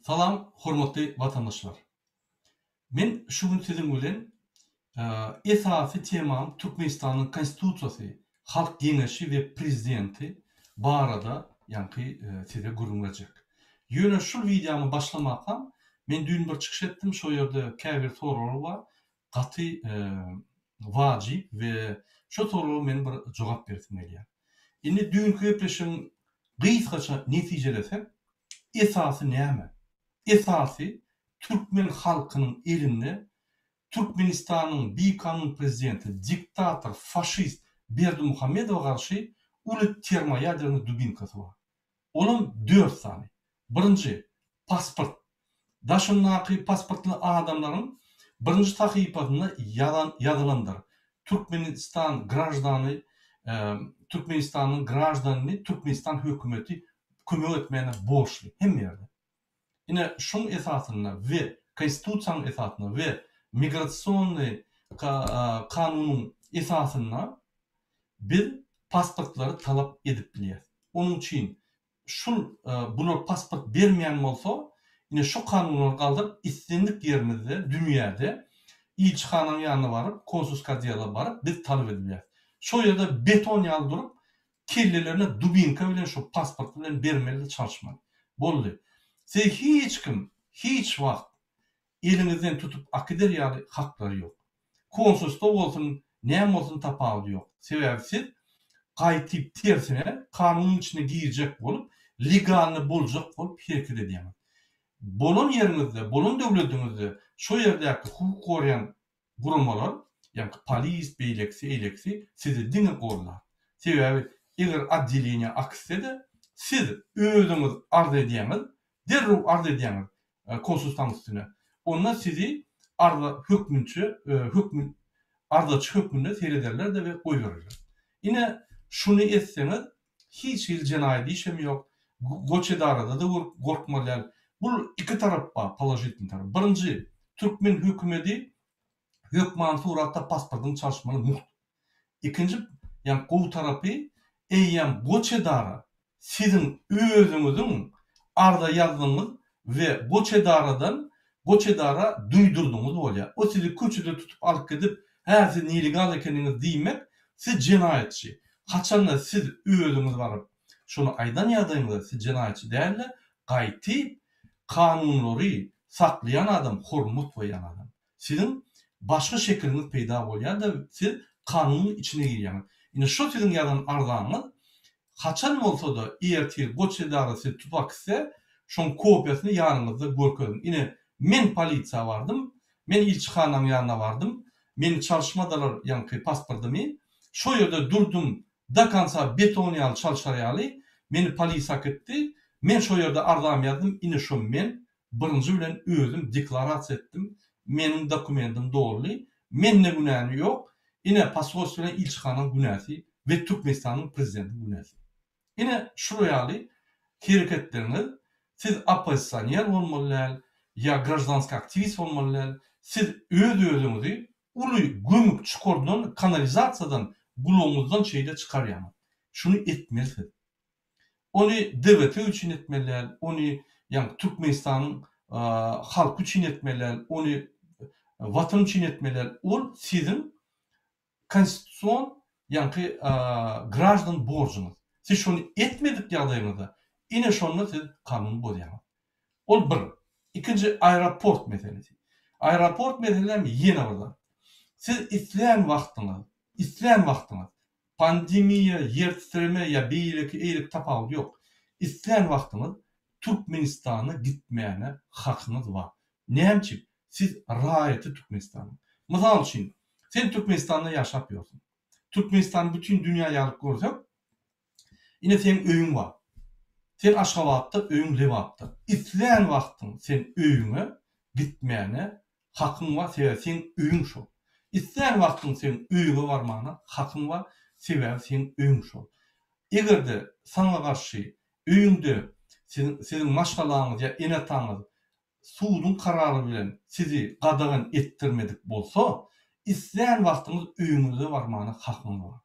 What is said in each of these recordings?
Salam hormatly watandaşlar. Men şu gün siziň bilen esasy temam Türkmenistanyň Konstitusiýasy, Halk Geňeşi we Prezidenti barada ýaňky size gürrüň berjek. Ýöne şul wideomy başlamakam men düýn bir çykyş etdim şo ýerde käbir soraglar bar gaty wajyp we şo soraglara men bir jogap bersim gelýär. Indi düýnki gepleşigiň gysgaça netijelesek Esasy näme? Esasy türkmen halkynyň elinde Türkmenistanyň bikanun prezidenti, diktator, faşist Berdimuhamedowa garşy uly termoýadernyý dubinkasy bar. Olam dört sany. Birinji, pasport. Daşyndaky pasportly adamlaryň birinji sahypasynda ýazan ýazylandyr. Türkmenistan graždany Türkmenistanyň graždanyny Türkmenistan hökümeti kömek etmäne borçly hemme ýerde. Ine şuň esasynda we konstitusiýanyň esasynda we migrasionnyý kanunyň esasynda biz pasportlary talap edip bilýäs. Onuň üçin şul bular pasport bermeýän bolsa ine şu kanunlary galdyryp islendik ýerimizde dünýäde ilçihanaň ýanyna baryp konsulskiý odela baryp biz talap edilýäs. Şo ýerde beton ýaly durup kellelerine dubinka bilen şu pasport bilen bermeli çalyşmaly. Boldy. Sizi hiç kim hiç wagt eliňizden tutup akider ýaly haklary ýok. Konsulstwa bolsun, näme bolsun tapawudy ýok. Sebäbi siz gaýtyp tersine kanunyň içine girjek bolup, legalny boljak bolup hereket edýäňiz. Bolan ýeriňizde, bolan döwlediňizde şo ýerdäki hukuk goraýan guramalar, ýaňky polis, beýlekisi, eýlekisi sizi diňe gollar. Sebäbi eger otdeleniýe akitse-de, siz özüňiz arz edýäňiz, derrew arz edýäňiz konsulstwaň üstüne. Onda sizi arza hökmünçe, hökmün, arzaçy hökmünde serederler-de we goýbererler. Ine, şuny etseňiz, hiç hili jenaýat işem ýok, goç edarada-da gorkmaly däl. Bul iki tarap bar, položitelnyý tarap. Birinji, türkmen hökümedi hökmany suratda pasportyňy çalyşmaly mugt. Ikinji, ýagny gowy tarapy, eýýäm goç edara siziň özüňiziň arza ýazdyňyz we goç edaradan goç edara duýdurdyňyz bolýar. O sizi köçede tutup alyp gidip, hä siz nelegal ekeniňiz diýmek, siz jenaýatçy. Haçanda siz özüňiz baryp şony aýdan ýagdaýyňyzda siz jenaýatçy däl-de, gaýty kanunlary saklaýan adam, hormat goýýan adam. Siziň başga şekiliňiz peýda bolýar-da, siz kanunyň içine girýäňiz. Ine şo siziň ýazan arzaňyz haçan bolsa-da ertir goç edarasy sizi tutup gitse, şoň kopiýasyny ýanyňyzda görkeziň. Ine, men polisiýa bardym, men ilçihanaň ýanyna bardym, meni çalyşmadylar ýaňky pasportymy, şo ýerde durdum do konca beton ýaly çalşar ýaly, meni polisiýa äkitdi, men şo ýerde arzamy ýazdym, ine şo men Birinji bilen özüm deklarasiýa etdim, meniň dokumentim doldy, mende günäni ýok, ine posolstwo bilen ilçihanaň günäsi we Türkmenistanyň prezidentiniň günäsi. Ine şular ýaly hereketleriňiz siz oppozisioner bolmaly däl, ýa graždanskiý aktiwist bolmaly däl, siz öz-özüňizi uly gömük çukurdan, kanalizasiýadan gulagyňyzdan şeýle çykarýaňyz. Şuny etmeli siz. Ony DWT üçin etmeli däl, ony ýagny Türkmenistanyň halky üçin etmeli däl, ony Watan üçin etmeli däl. Ol siziň konstitusion ýaňky graždan borjuňyz. Siz şony etmedik ýagdaýyňyzda, ine şonda siz kanuny bozýaňyz. Ol bir. Ikinji aeroport meselesi. Aeroport meselem ýene bir zat. Siz islän wagtyňyz, islän wagtyňyz Pandemiýa, ýer titreme ýa beýleki eýleki tapawudy ýok. Islän wagtyňyz Türkmenistana gitmäne hakyňyz bar. Näme üçin? Siz raýaty Türkmenistanyň. Mysal üçin, sen Türkmenistanda ýaşap ýörsüň. Türkmenistany bütin dünýä ýalyp görsek, ine seň öýüň bar. Sen Aşgabatda, öýüň Lebapda. Islän wagtyň sen öýüňe gitmäne Hakyň bar, sebäbi seň öýüň şol. Islän wagtyň seň öýüňe barmana hakyň bar, sebäbi seň öýüň şol. Eger-de saňa garşy öýüňde siziň siziň maşgalaňyz ýa ene-ataňyz suduň karary bilen sizi gadagan etdirmedik bolsa, islän wagtyňyz öýüňize barmana hakyňyz bar.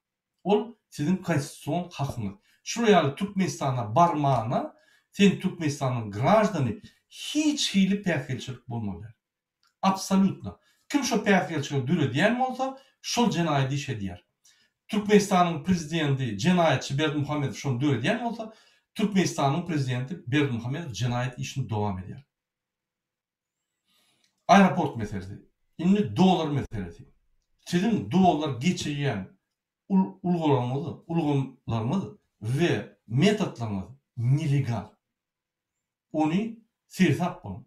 Ol siziň konstitusion hakyňyz. Şular ýaly Türkmenistana barmana sen Türkmenistanyň graždany. hiç hili päsgelçilik bolmaly däl. Absolýutno. Kim şo päsgelçiligi döredýän bolsa, şol jenaýat iş edýär. Türkmenistanyň prezidenti jenaýatçy Berdimuhamedow şony döredýän bolsa, Türkmenistanyň prezidenti Berdimuhamedow jenaýat işini dowam edýär. Aeroport meselesi. Indi dollar meselesi. Siziň dollar geçirýän ulgalaryňyz, ulgamlaryňyz we metodlaryňyz nelegal. Ony seresap boluň.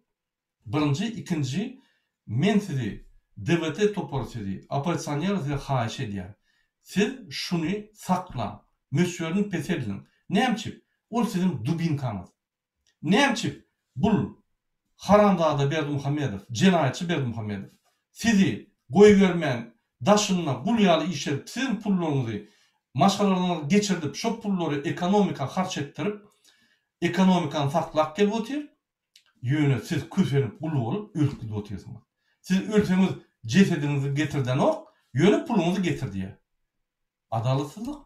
Birinji, ikinji, men sizi, DWT topary sizi, oppozisioner size haýyş edýän. Siz şuny saklaň, möçberini peseldiň. Näme üçin? Ol siziň dubinkaňyz. Näme üçin bul haramzada Berdimuhamedow, jenaýatçy Berdimuhamedow sizi goýbermän daşynda gul ýaly işledip siziň pullaryňyzy maşgalalaryňyza geçirdip şo pullary ekonomika harç etdirip ekonomikany saklap gelip otyr ýöne siz kösenip gul bolup ölüp gidip otyrsyňyz. Siz ölseňiz jesediňizi getirdenok ýöne puluňyzy getirdýär. Adalatsyzlyk.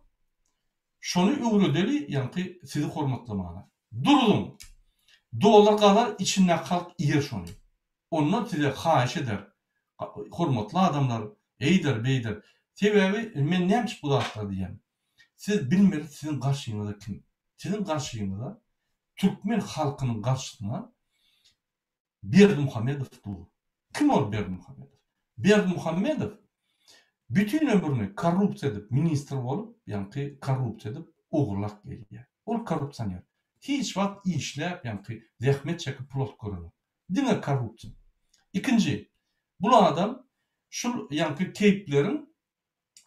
Şony öwredeli ýaňky sizi hormatlamana. Duruzyň. Dollar galar içindäki halk iýer şony. Ondan size haýyş eder. Hormatly adamlar eýder beýder. Sebäbi men näme üçin bu zatlary diýýän. Siz bilmeli siziň garşyňyzda kim. Siziň garşyňyza türkmen halkynyň garşysyna Berdimuhamedow dur. Kim ol Berdimuhamedow? Berdimuhamedow bütin ömrüni korrupsiýa edip ministr bolup, ýaňky korrupsiýa edip ogurlap gelýär. Ol korrupsioner. Hiç wagt işläp, ýaňky zähmet çekip pul alyp görenok. Diňe korrupsiýa. Ikinji, bul adam şul ýaňky keýpleriň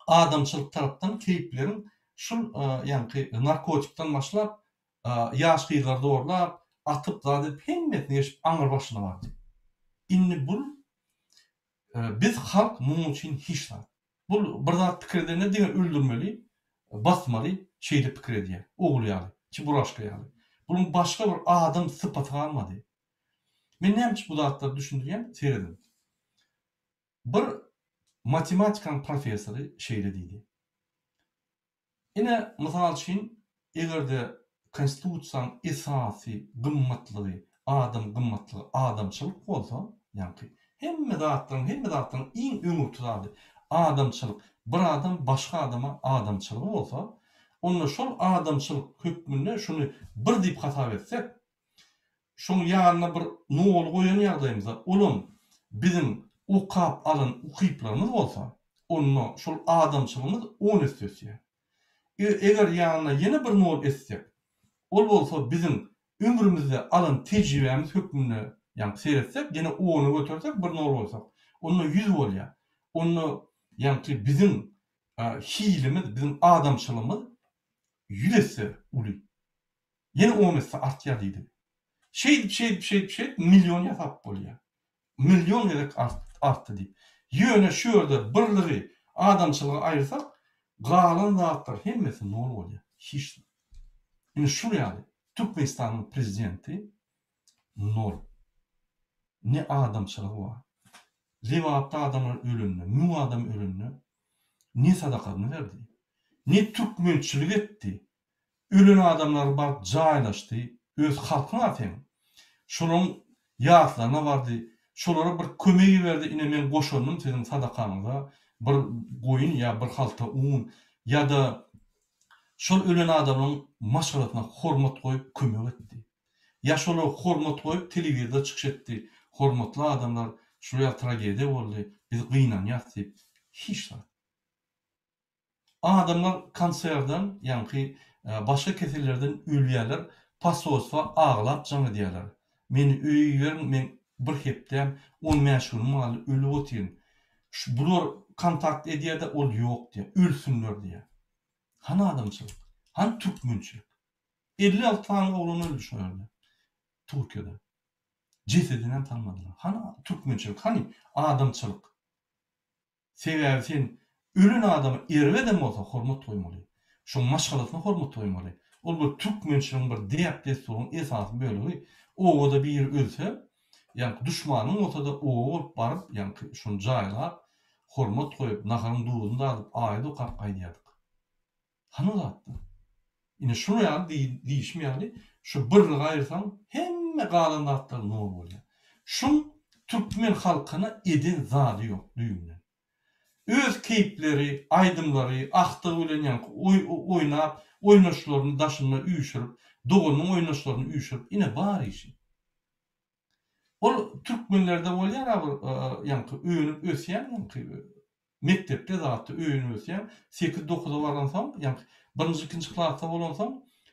adamçylyk tarapdan keýpleriň şul ýaňky narkotikden başlap ýaş gyzlary zorlap, atyp zat edip hemmesini geçip aňry başyna bardy. Indi bul biz halk munuň üçin hiç zat. Bul bir zat pikir edende diňe öldürmeli, basmaly şeýle pikir edýär. Ogul ýaly, çeburaşka ýaly. Buluň başga bir adam sypaty galmady. Men näme üçin bu zatlary düşündirýän serediň. Bir matematikanyň professory şeýle diýdi. Ine, mysal üçin, eger-de Konstitusiýanyň esasy gymmatlygy adam gymmatlygy adamçylyk bolsa, ýaňky hemme zatlaryň, hemme zatlaryň iň öňürti zady adamçylyk, bir adam başga adama adamçylygy bolsa, onda şol adamçylyk hökmünde şuny bir diýip hasap etsek, Şoň ýanyna bir nol goýan ýagdaýymyzda, olam biziň okap alan ukyplarymyz bolsa, onda şol adamçylygymyz on esse ösýär. Eger ýanyna ýene bir nol etsek, ol bolsa biziň ömrümizde alan tejribämiz hökmünde, ýagny seretsek, ýene ona götersek, bir nol goýsak, onda ýüz bolýar. Onda ýagny biziň hilimiz, biziň adamçylygymyz ýüz esse uly. Ýene on esse artýar diýdi. Şeýdip, şeýdip, şeýdip, şeýdip million ýasap bolýar. Million gezek artdy diýip. Ýöne şu ýerde birligi, adamçylygy aýyrsak, galan zatlar hemmesi nol bolýar. Hiç zat. Ine şul ýaly Türkmenistanyň prezidenti nol. Ne adamçylygy bar. Lebapda adamlar ölende, müň adam ölende ne sadakasyny berdi, ne türkmençilik etdi, Ölen adamlary baryp jaýlaşdy, öz halkyň-a seň. Şolaň ýaslaryna bardy, şolara bir kömek iberdi, ine meň goşandym siziň sadakaňyza, bir goýun ýa bir halta un, ýa-da şol ölen adamlaryň maşgalasyna hormat goýup kömek etdi. Ýa şolara hormat goýup telewizorda çykyş etdi, hormatly adamlar, şular ýaly tragediýa boldy, biz gynanýas diýip, hiç zat. Adamlar kanserden, ýaňky başga kesellerden ölýärler, posolstwa aglap jaň edýärler. Meni öýe iberiň, men bir hepdäm, on bäş günüm galdy, ölüp otyryn. Şu bular kontakt edýär-de, ol ýok diýýär, ölsünler diýýär. Hany adamçylyk? Hany türkmençilik? 56 sany oglan öldi şo ýerde, Türkiýede. Jesedinem salmadylar. Hany türkmençilik, hany adamçylyk? Sebäbi sen ölen adama erbedem bolsa hormat goýmaly. Şoň maşgalasyna hormat goýmaly. Ol bir türkmençiligiň bir däp-dessuryň esasy bölegi. Obada biri ölse, ýaňky duşmanyň bolsa-da oba bolup baryp, ýaňky şony jaýlap, hormat goýup, naharyň duzuny dadyp, aýat okap gaýdýardyk. Hany o zatlar? Ine şular ýaly diýişim ýaly şu birligi aýyrsaň hemme. Hemme galan zatlar nol bolýar. Şuň türkmen halkyna eden zady ýok düýbünden. Öz keýpleri, aýdymlary, ahtygy bilen ýaňky oýnap, oýnaşlaryny daşynda üýşürip, doganynyň oýnaşlaryny üýşürip, ine bar işi. Ol türkmenlerde bolýar-a bir ýaňky önüp ösýän ýaňky mekdepde zatda önüp ösýän, sekiz-dokuza baransoň, ýaňky birinji, ikinji klasda bolansoň,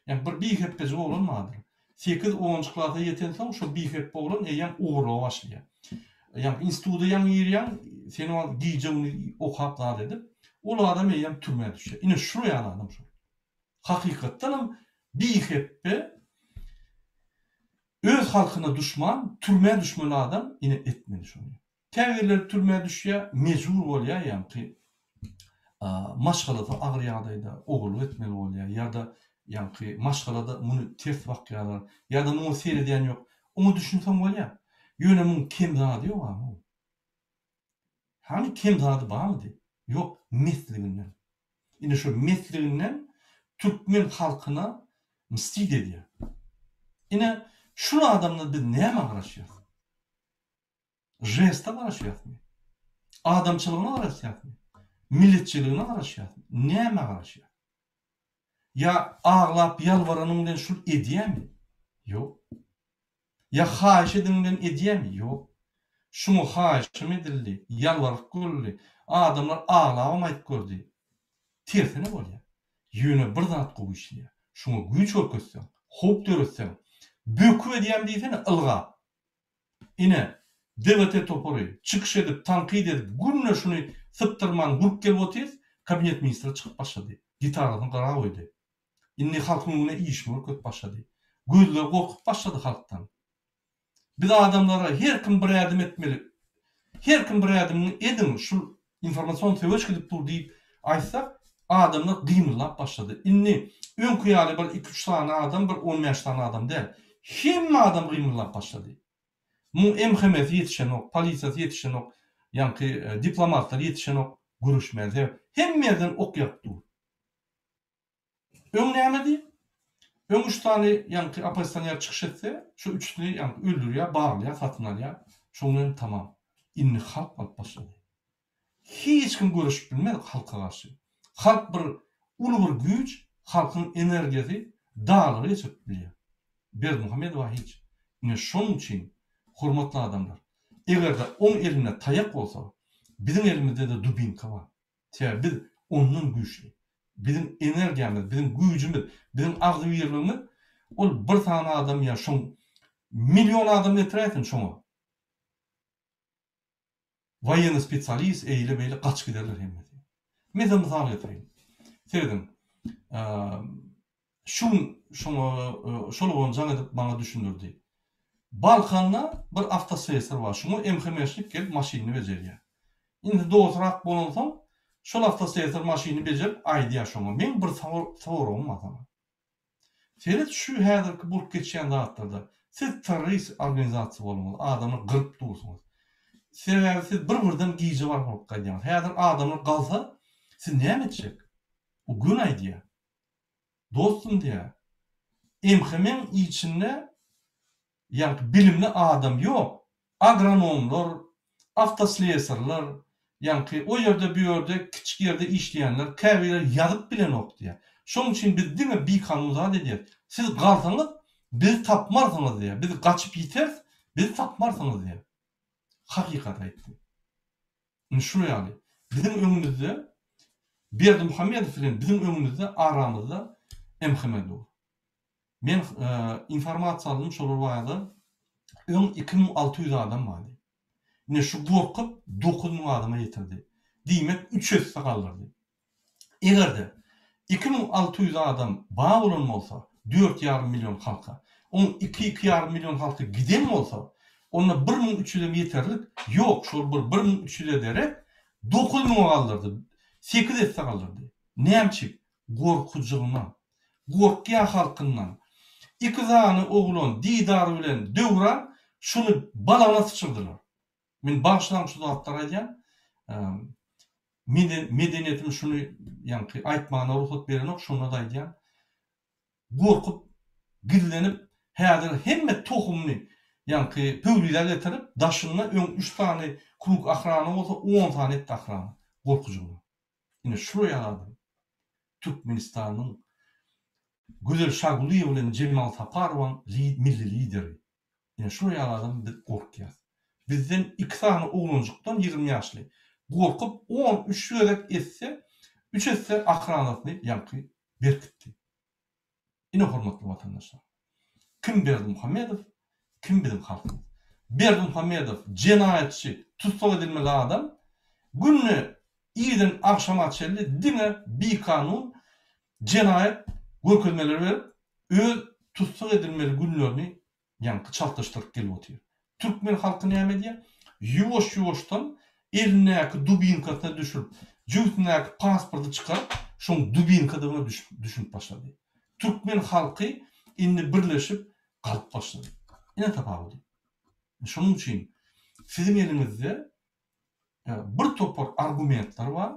ýaňky bir bihepbeji oglan bardyr. Sekiz-onunjy klasa ýetensoň şol bihepbe oglan eýýäm ogurlyga başlaýar. Ýaňky instituda ýaňy girýäň, sen ol gije-gündiz okap zat edip, ol adam eýýäm türmä düşýär. Ine şul ýaly adam şol. Hakykatdanam bihepbe Öz halkyna duşman, türmä düşmeli adam ine etmeli şony. Käbirleri türmä düşýä, mejbur bolýa ýaňky maşgalasy agyr ýagdaýda ogurlyk etmeli bolýa ýa-da ýaňky maşgalada muny ters bakýarlar ýa-da muňa seredýän ýok. Oňa düşünseň bolýa. Ýöne muň kem zady ýok a. Hany kem zady barmydy? Ýok, mesliginden. Ine şo mesliginden türkmen halkyna mstit edýär. Ine şul adamdan biz nämä garaşýas? Žeste garaşýasmy? Adamçylygyna garaşýasmy? Milletçiligine garaşýasmy? Nämä garaşýas? Ýa aglap ýalbaranyň bilen şul edýämi? Ýok. Ýa haýyş ediň bilen edýämi? Ýok. Şuňa haýyşam edildi, ýalbaryp görüldi, adamlar aglabam aýdyp gördi. Tersine bolýar. Ýöne bir zat gowy işleýär. Şuňa güýç görkezseň, howp döretseň, böküp edýäm diýsene, ylgap. Ine, DWT topary çykyş edip, tankyt edip, günde şuny sypdyrman gurup gelip otyrys, kabinet ministri çykyp başlady. Gitarasyny gyra goýdy. Indi halkyň öňünde işini görkezip başlady. Gözleri gorkup başlady halkdan. Biz adamlara her kim bir ädim etmeli. Her kim bir ädimini ediň şul informasion söweş gidip dur diýip aýtsak adamlar gymyldap başlady. Indi öňki ýaly bir iki üç sany adam bir 15 sany adam däl. Hemme adam gymyldap başlady. Muň MHM-si ýetişenok, polisiýasy ýetişenok, ýaňky diplomatlar ýetişenok göreşmäge. Sebäbi hemme ýerden ok ýagyp dur. Öň nämedi? Öň üç sany ýaňky oppozisioner çykyş etse, şo üçüsini ýaňky öldürýär, baglaýar, satyn alýar. Şoň bilen tamam. Indi halk alyp başlady. Hiç kim göreşip bilmez halka garşy. Halk bir uly bir güýç, halkyň energiýasy daglary geçirip bilýär. Berdimuhamedowa hiç. Ine şonuň üçin, hormatly adamlar, eger-de oň elinde taýak bolsa, biziň elimizde-de dubinka bar. Sebäbi biz ondan güýçli. Biziň energiýamyz, biziň güýjümiz, biziň agzybirligimiz ol bir sany adam ýa şoň million adam getiräýsin şoňa. Woýennyý spesialist eýle-beýle gaçyp giderler hemmesi. Men size mysal getireýin. Serediň. Şu gün şoňa şol oglan jaň edip maňa düşündirdi. Balkanda bir awtoslesar bar. Şuňa MHM-şnik gelip maşynyny bejerýär. Indi dostrak bolansoň şol awtoslesar maşynyny bejerip aýdýar şoňa, meň bir soragym bar saňa. Seret şu häzirki bolup geçýän zatlarda siz terrorist organizasiýa bolduňyz, adamlary gyryp dursuňyz. Sebäbi siz bir-birden gije baryp alyp gaýdýaňyz. Häzir adamlar galsa siz näme etjek? O göni aýdýar. Dostum diýýär. MHM-iň içinde ýaňky bilimli adam ýok. Agronomlar, awtoslesarlar, ýaňky o ýerde bu ýerde kiçik ýerde işleýänler käbirleri ýazyp bilenok diýýär. Şonuň üçin biz diňe bikanun zat edýäris. Siz galsaňyz bizi tapmarsyňyz diýýär. Biz gaçyp ýiteris, bizi tapmarsyňyz diýýär. Hakykaty aýtdy. Indi şular ýaly, biziň öňümizde Berdimuhamedow bilen biziň öňümizde aramyzda MHM dur. Men informasiýa aldym şolar barada öň 2600 adam bardy. Indi şu gorkup 9000 adama ýetirdi. Diýmek üç esse galdyrdy. Eger-de 2600 adam bar bolan bolsa, dört ýarym million halka, oň iki, iki ýarym million halky giden bolsa, onda bir müň üç ýüzem ýeterlik, ýok, şol bir bir müň üç ýüze derek dokuz müňe galdyrdy, sekiz esse galdyrdy. Näme üçin? Gorkujygyna. Gorkýar halkyndan. Iki sany oglan Didar bilen Döwran şuny balagyna syçyrdylar. Men bagyşlaň şu zatlary aýdýan. Medeniýetim şuny ýaňky aýtmana rugsat berenok, şonda-da aýdýan. Gorkup, gizlenip, Häzir hemme tohumyny ýaňky pöwrizä getirip, daşynda öň üç sany krug ahrana bolsa on sany etdi ahrana. Gorkujygyna. Ine şular ýaly adam. Türkmenistanyň Gözel Şagulyýewa bilen Jemal Saparowaň milli lideri. Ine şular ýaly adam biz gorkýas. Bizden iki sany oglanjykdan 20 ýaşly gorkup 13 gezek etse, üç esse ahranasyny ýaňky berkitdi. Ine hormatly watandaşlar. Kim Berdimuhamedow, kim biziň halkymyz. Berdimuhamedow jenaýatçy, tussag edilmeli adam, günde irden agşama çenli diňe bikanun jenaýat görkezmeleri berip, öz tussag edilmeli günlerini ýaňky çaltlaşdyryp gelip otyr. Türkmen halky näme edýär? Ýuwaş-ýuwaşdan elindäki dubinkasyna düşürip, jübüsindäki pasporty çykaryp, şoň dubinkadygyna düşünip başlady. Türkmen halky indi birleşip galyp başlady. Ine tapawudy. Şonuň üçin siziň eliňizde bir topar argumentler bar.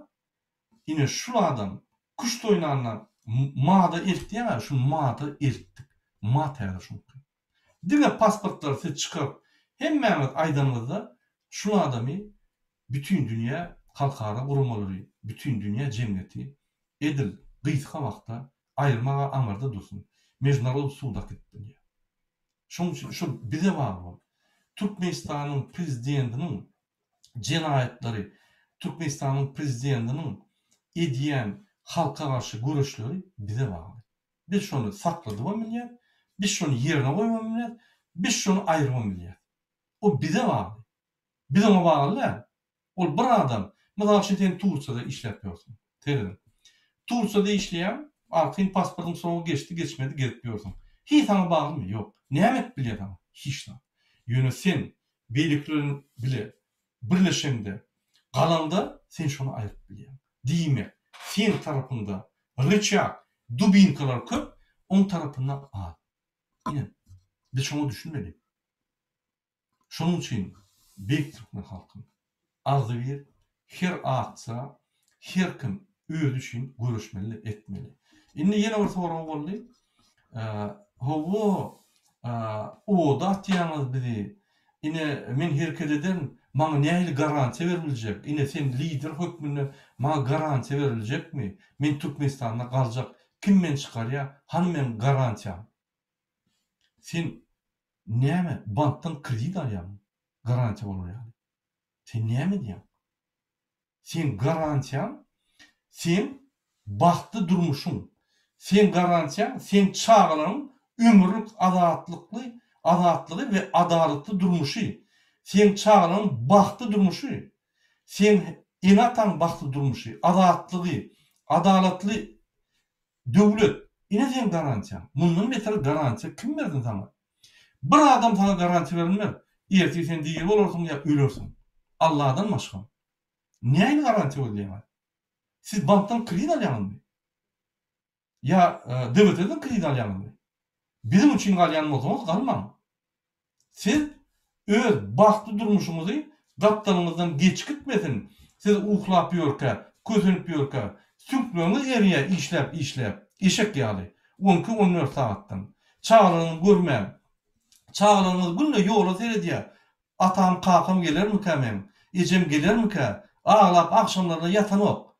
Ine şul adam küşt oýnanda mada eltýär, şu mada eltdik. Mat häzir şuňky. Diňe pasportlary siz çykaryp hemmäňiz aýdanyňyzda şul adamy bütin dünýä halkara guramalary, bütin dünýä jemgyýeti edil gysga wagtda aýyrmaga aňyrda dursun, mežnarod sud akydyp bilýär. Şonuň üçin şul bize bagly bolup Türkmenistanyň prezidentiniň jenaýatlary, Türkmenistanyň prezidentiniň edýän halka garşy göreşleri bize bagly. Biz şony sakladybam bilýäs, biz şony ýerine goýubam bilýäs, biz şony aýrybam bilýäs. O bize bagly. Biz oňa bagly däl. Ol bir adam. Mysal üçin sen Tursiýada işläp ýörsüň. Serediň. Tursiýada işleýäň, arkaýyn pasportyň srogy geçdi, geçmedi gezip ýörsüň. Hiç saňa baglymy? Ýok. Näme edip bilýär saňa? Hiç zat. Ýöne sen beýlekiler bile birleşeňde, galaňda sen şony aýryp bilýäň. Diýmek, seň tarapyňda ryçag, dubinkalar köp, oň tarapynda az. Ine, biz şoňa düşünmeli. Şonuň üçin beýik türkmen halkym, agzybir, her aksiýa her kim özi üçin göreşmeli, etmeli. Indi ýene bir sorag boldy. Hawa, oda atýaňyz bizi. Ine, men hereket ederin, maňa nähili garantiýa beriljek? Ine, sen lider hökmünde maňa garantiýa beriljekmi? Men Türkmenistanda galjak. Kim meni çykarýar? Hany meň garantiýam? Sen näme, bankdan kredit alýaňmy, garantiýa bolar ýaly? Sen näme edýäň? Seň garantiýaň seň bagtly durmuşyň, seň garantiýaň seň çagalaryň ömürlik azatlykly azatlygy we adalatly durmuşy, seň çagalaryň bagtly durmuşy, seň ene-ataň bagtly durmuşy, azatlygy, adalatly döwlet. Ine seň garantiýaň. Mundan beter garantiýa kim bersin saňa? Bir adam saňa garantiýa berilmez. Ertir sen diri bolarsyň ýa ölersiň. Alladan başga. Nähili garantiýa gözleýäňiz? Siz bankdan kredit alýaňyzmy? Ýa DWT-den kredit alýaňyzmy? Biziň üçin galýan bolsaňyz galmaň. Siz öz bagtly durmuşyňyzy gapdalyňyzdan geçip gitmesin, siz uklap ýörkä, kösenip ýörkä, süňkleriňiz erýär işläp-işläp, eşek ýaly, on iki, on dört sagatdan. Çagalaryňyzy görmän, çagalaryňyz günde ýola seredýär, atam, kakam gelermikä meň, ejem gelermikä, aglap agşamlaryna ýatanok.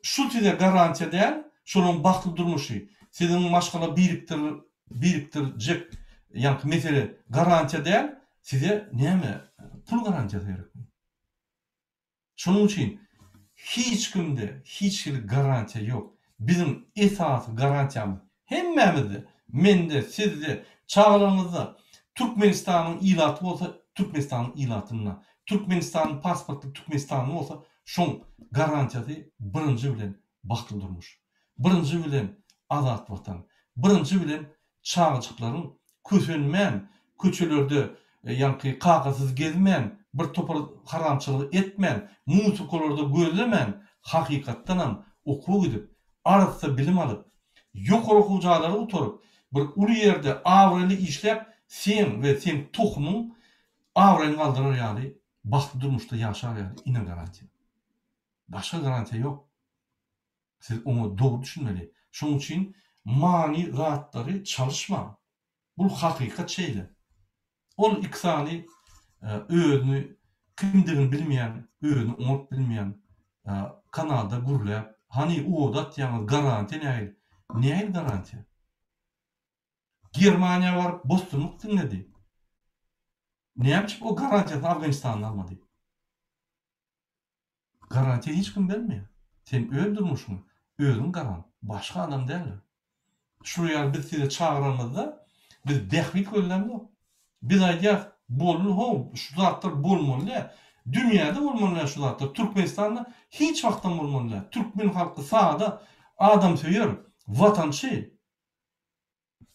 Şu size garantiýa däl, şolaryň bagtly durmuşy, siziň maşgala birikdir birikdirjek ýaňky mesele garantiýa däl, size näme pul garantiýasy gerekmi? Şonuň üçin hiç kimde hiç hili garantiýa ýok. Biziň esasy garantiýamyz hemmämizde, mende, sizde, çagalaryňyzda, Türkmenistanyň ilaty bolsa Türkmenistanyň ilatynda, Türkmenistanyň pasportly türkmenistanly bolsa şoň garantiýasy birinji bilen bagtly durmuş. Birinji bilen azat watan. Birinji bilen çagajyklaryň kösenmän köçelerde ýaňky kakasyz gezmän bir topar haramçylygy etmän musurkalarda gözlemän hakykatdanam okuwa gidip arassa bilim alyp ýokary okuw jaýlary gutaryp bir uly ýerde abraýly işläp seň we seň tohumyň abraýyny galdyrar ýaly bagtly durmuşda ýaşar ýaly ine garantiýa. Başga garantiýa ýok. Siz oňa dogry düşünmeli. Şonuň üçin many zatlary çalyşmaň. Bul hakykat şeýle. Ol iki sany özüni kimdigini bilmeýän, özüni oňaryp bilmeýän kanalda gürläp, hany oda atýaňyz garantiýa nähili? Nähili garantiýa? Germaniýa baryp bosgunlyk diňledi. Näme üçin o garantiýasyny Afganistandan almady? Garantiýa hiç kim bermeýär. Sen öz durmuşyňa özüň garant, başga adam däldir. Şular ýaly biz sizi çagyranymyzda biz bähbit gözlämzok. Biz aýdýas, boldy how, şu zatlar bolmaly däl. Dünýäde bolmaly däl şu zatlar. Türkmenistanda hiç wagtam bolmaly däl. Türkmen halky sada, adamsöýer, watançy.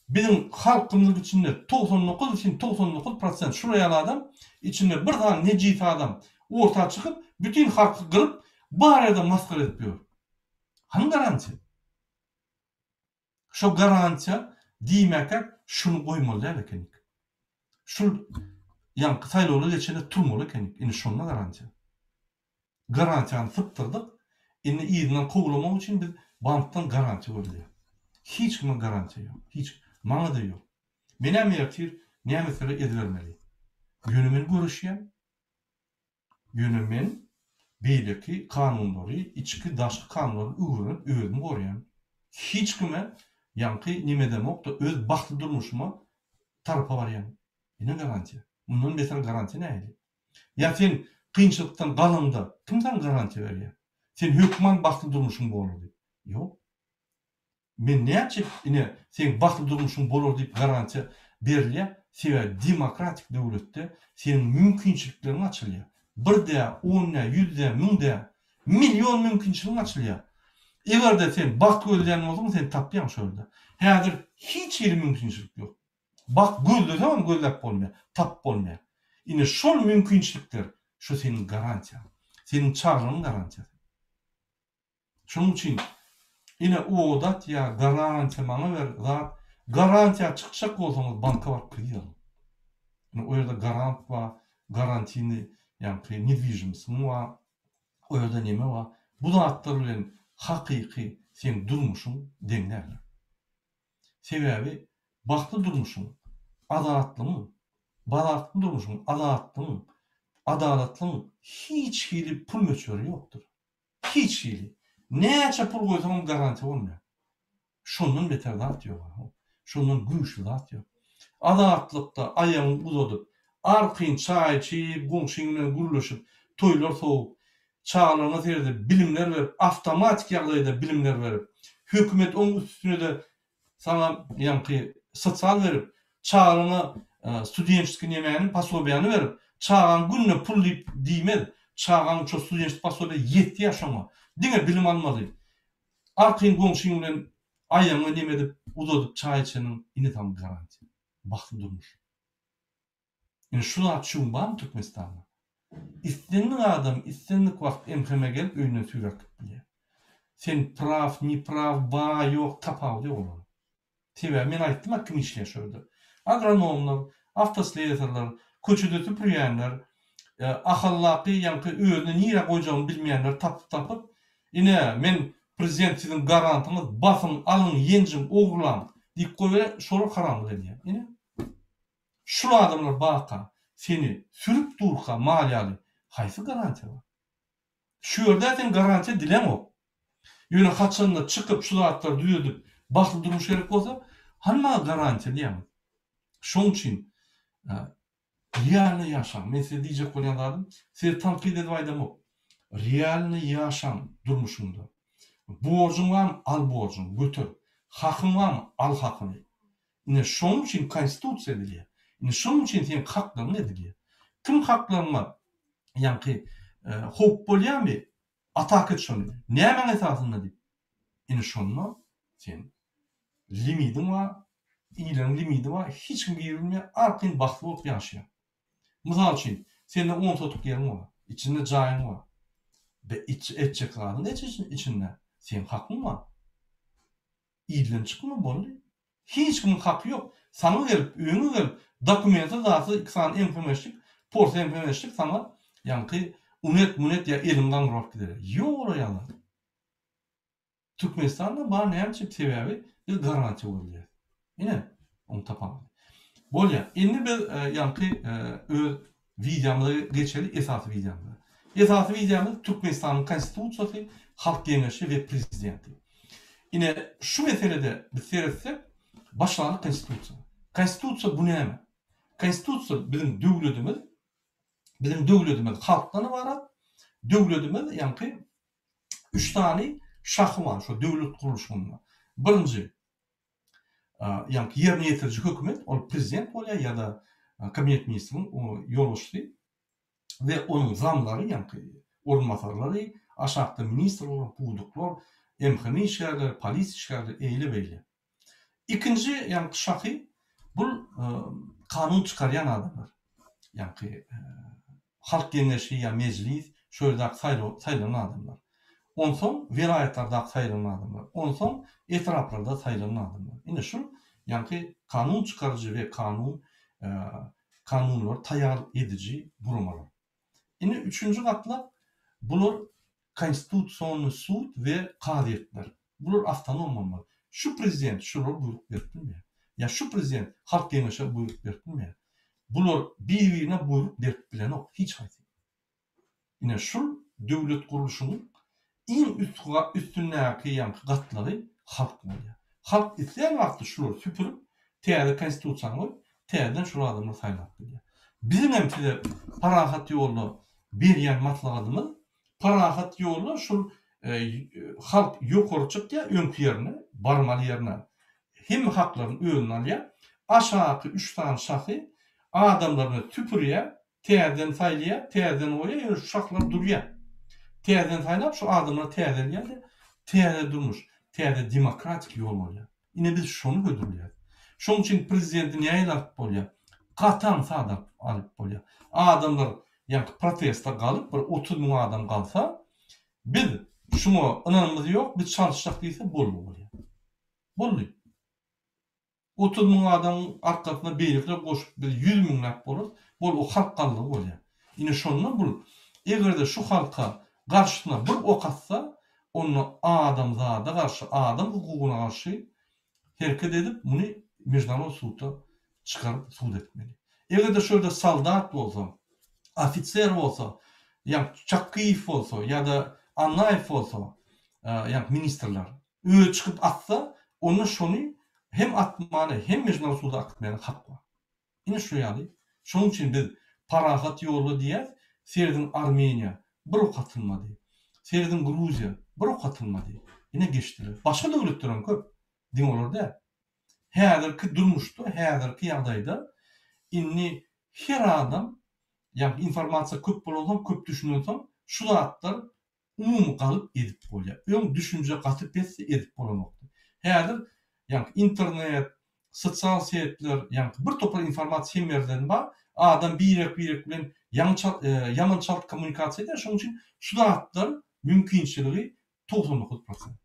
Biziň halkymyzyň içinde 99 üçin 99 prosent şular ýaly adam, içinde bir sany nejis adam orta çykyp, bütin halky gyryp, bar ýerde masgara edip ýör. Hany garantiýa? Şo garantiýa diýmäkäk şuny goýmaly däl ekenik. Şul ýaňky saýlawlar geçende turmaly ekenik. Indi şonda garantiýa. Garantiýany sypdyrdyk. Indi yzyndan kowlamak üçin biz bankdan garantiýa gözleýäs. Hiç kime garantiýa ýok. Hiç. Maňa-da ýok. Menem ertir näme etseler edibermeli. Ýöne men göreşýän. Ýöne men beýleki kanunlary, içki, daşky kanunlary öwrenip özümi goraýan. Hiç kime ýaňky neme edemok-da öz bagtly durmuşyma tarapa barýan. Ine garantiýa. Mundan beter garantiýa nähili? Ýa sen kynçylykdan galaňda kim saňa garantiýa berýär? Sen hökman bagtly durmuşyň bolar diýip. Ýok. Men näçe ine seň bagtly durmuşyň bolar diýip garantiýa berilýär, sebäbi demokratik döwletde seniň mümkinçilikleriň açylýar. Bir dä, on dä, ýüz dä, müň dä, million mümkinçiligiň açylýar. Eger-de sen bagt gözleýän bolsaň sen tapýaň şo ýerde. Häzir hiç hili mümkinçilik ýok. Bagt gözleseňem gözläp bolmaýar, tapyp bolmaýar. Ine şol mümkinçilikler şu seniň garantiýaň. Seniň çaglygyň garantiýasy. Şonuň üçin ine odat ýa garantiýa maňa ber zat garantiýa çykjak bolsaňyz banka baryp kredit alyň. Ine o ýerde garant bar, garantini ýaňky nedwižimosiň bar, o ýerde neme bar. Bu zatlar bilen hakyky seň durmuşyň deň däldir. Sebäbi bagtly durmuşyň, azatlygyň, bagtly durmuşyň, azatlygyň, adalatlygyň hiç hili pul möçberi ýokdur. Hiç hili. Näçe pul goýsaňam garantiýa bolmaýar. Şondan beter zat ýok. Şondan güýçli zat ýok. Azatlykda aýagyňy uzadyp, arkaýyn çaý içip, goňşyň bilen gürleşip, toýlar sowup, çagalaryňa seredip, bilimler berip, awtomatik ýagdaýda bilimler berip, hökümet oň üstüne-de saňa ýaňky sosial berip, çagaňa studençeskiý nemäni, posobiýany berip, çagaň günde pul diýip diýmez, çagaň şo studençeskiý posobiýa ýetýär şoňa. Diňe bilim almaly. Arkaýyn goňşyň bilen aýagyňy neme edip uzadyp çaý içeniň ine saňa garantiýa. Bagtly durmuş. Ine şu zat şu gün barmy Türkmenistanda? Islendik adam islendik wagt MHM gelip öýünden süýräp gidip bilýär. Sen praw, ne praw, bar ýok tapawudy ýok olaryň. Sebäbi men aýtdym-a kim işleýär şo ýerde. Agronomlar, awtoslesarlar, köçede süpürýänler, Ahaldaky ýaňky özüni nirä goýjagyny bilmeýänleri tapyp-tapyp, ine men prezident siziň garantyňyz, basyň, alyň, ýenjiň, ogurlaň diýip goýberýär, şolar haramlyk edýär. Ine. Şul adamlar barka, seni sürüp durka mal ýaly haýsy garantiýa bar? Şu ýerde sen garantiýa dileňok. Ýöne haçanda çykyp şu zatlary düzedip bagtly durmuş gerek bolsa, hany maňa garantiýa diýýäňiz. Şoň üçin realno ýaşaň. Men size diýjek bolýan zadym, size tankyt edip aýdamok. Realno ýaşaň durmuşyňda. Borjuň barmy, al borjuňy, göter. Hakyň barmy, al hakyny. Ine şonuň üçin konstitusiýa edilýär. Ine şonuň üçin seň haklaryň edilýär. Kim haklaryňa ýaňky howp bolýarmy, ataka et şony. Nämäň esasynda diýip. Ine şonda sen limidiň bar, ileriň limidi bar, hiç kim girilmeýär, arkaýyn bagtly bolup ýaşaýar. Mysal üçin, sende on sotuk ýeriň bar, içinde jaýyň bar. Be etjek zadyň et içinde, seň hakyň bar. Ilden çykma boldy. Hiç kimiň haky ýok. Saňa gelip, öýüňe gelip, dokumentsiz zatsyz iki sany MHM-şlik, pors MHM-şlik saňa ýaňky unet munet ýa eliňi gaňryp alyp gider. Ýok olar ýaly zat. Türkmenistanda bar näme üçin sebäbi biz garantiýa gözleýäs. Ine oň tapawudy. Bolýar. Indi biz ýaňky öz wideomyza geçeli, esasy wideomyza. Esasy wideomyz Türkmenistanyň Konstitusiýasy, Halk Geňeşi we Prezidenti. Ine, şu meselede biz seretsek, başlaly Konstitusiýa. Konstitusiýa bu näme? Konstitusiýa biziň döwletimiz, biziň döwletimiz halkdan ybarat, döwletimiz ýaňky üç sany şahy bar şo döwlet gurluşygynda. Birinji, ýaňky ýerine ýetiriji hökümet, ol prezident bolýar ýa-da kabinet ministriniň ýolbaşçysy we onuň zamlary, ýaňky orunbasarlary, aşakda ministrler, pudaklar, MHM işgärleri, polisiýa işgärleri, eýle-beýle. Ikinji ýaňky şahy bul kanun çykarýan adamlar. Ýaňky Halk Geňeşi ýa Mejlis, şo ýerdäki saýlaw saýlanan adamlar. Onsoň welaýatlardaky saýlanan adamlar. Onsoň etraplarda saýlanan adamlar. Ine şul ýaňky kanun çykaryjy we kanun kanunlary taýýar ediji guramalar. Indi üçünji gatlak bular Konstitusionnyý sud we kazyýetler. Bular awtonom bolmaly. Şu prezident şulara buýruk berip bilmeýär. Ýa şu prezident Halk Geňeşe buýruk berip bilmeýär. Bular bir-birine buýruk berip bilenok hiç haýsy. Ine şul döwlet gurluşynyň iň üstündäki ýaňky gatlagy halk bolýar. Halk islän wagty şulary süpürip täze konstitusiýany goýup täzeden şol adamlary saýlap bilýär. Biziň hem size parahat ýolda berýän maslahatymyz Parahat ýolda şul halk ýokary çykýar öňki ýerine, barmaly ýerine. Hemme haklaryny özüne alýar. Aşaky üç sany şahy adamlaryny süpürýär, täzeden saýlaýar, täzeden goýýar, ýöne şu şahlar durýar. Täzeden saýlap şu adamlary täzeleýär-de, täze durmuş, täze demokratik ýol bolýar. Ine biz şony hödürleýäris. Şonuň üçin prezidenti nähili alyp bolýar? Gaty aňsat alyp bolýar. Adamlar ýaňky proteste galyp bir 30 müň adam galsa, biz şuňa ynanymyz ýok, biz çalyşjak diýse boldy bolýar. Boldy. 30 müň adamyň arkasyna beýlekiler goşup biz 100 müňläp bolarys. Bol o halk galdygy bolýar. Ine şonda bul eger-de şu halka garşysyna bir ok atsa, onda adamzada garşy, adam hukugyna garşy hereket edip, muny mežnarod sudda çykaryp sud etmeli. Eger-de şu ýerde soldat bolsa, ofiser bolsa, ýa Çakgyýew bolsa ýa-da Annaýew bolsa, ýa ministrler özi çykyp atsa, onda şony hem atmana, hem mežnarod suda akitmäne hak bar. Ine şu ýaly. Şonuň üçin biz parahat ýolda diýýäs, serediň Armeniýa, bir ok atylmady. Serediň Gruziýa, bir ok atylmady. Ine geçdiler. Başga döwletlerem köp. Diňe olar däl. Häzirki durmuşda, häzirki ýagdaýda indi her adam, ýagny informasiýa köp bolansoň, köp düşünensoň şu zatlar umumy galyp edip bolýar. Öň düşünje gaty pesdi edip bolanokdy. Häzir ýaňky internet, sosial setler, ýaňky bir topar informasiýa hemme ýerden bar. Adam birek birek bilen ýaňy çalt ýaman çalt kommunikasiýa edýär. Şonuň üçin şu zatlar mümkinçiligi 99 prosent.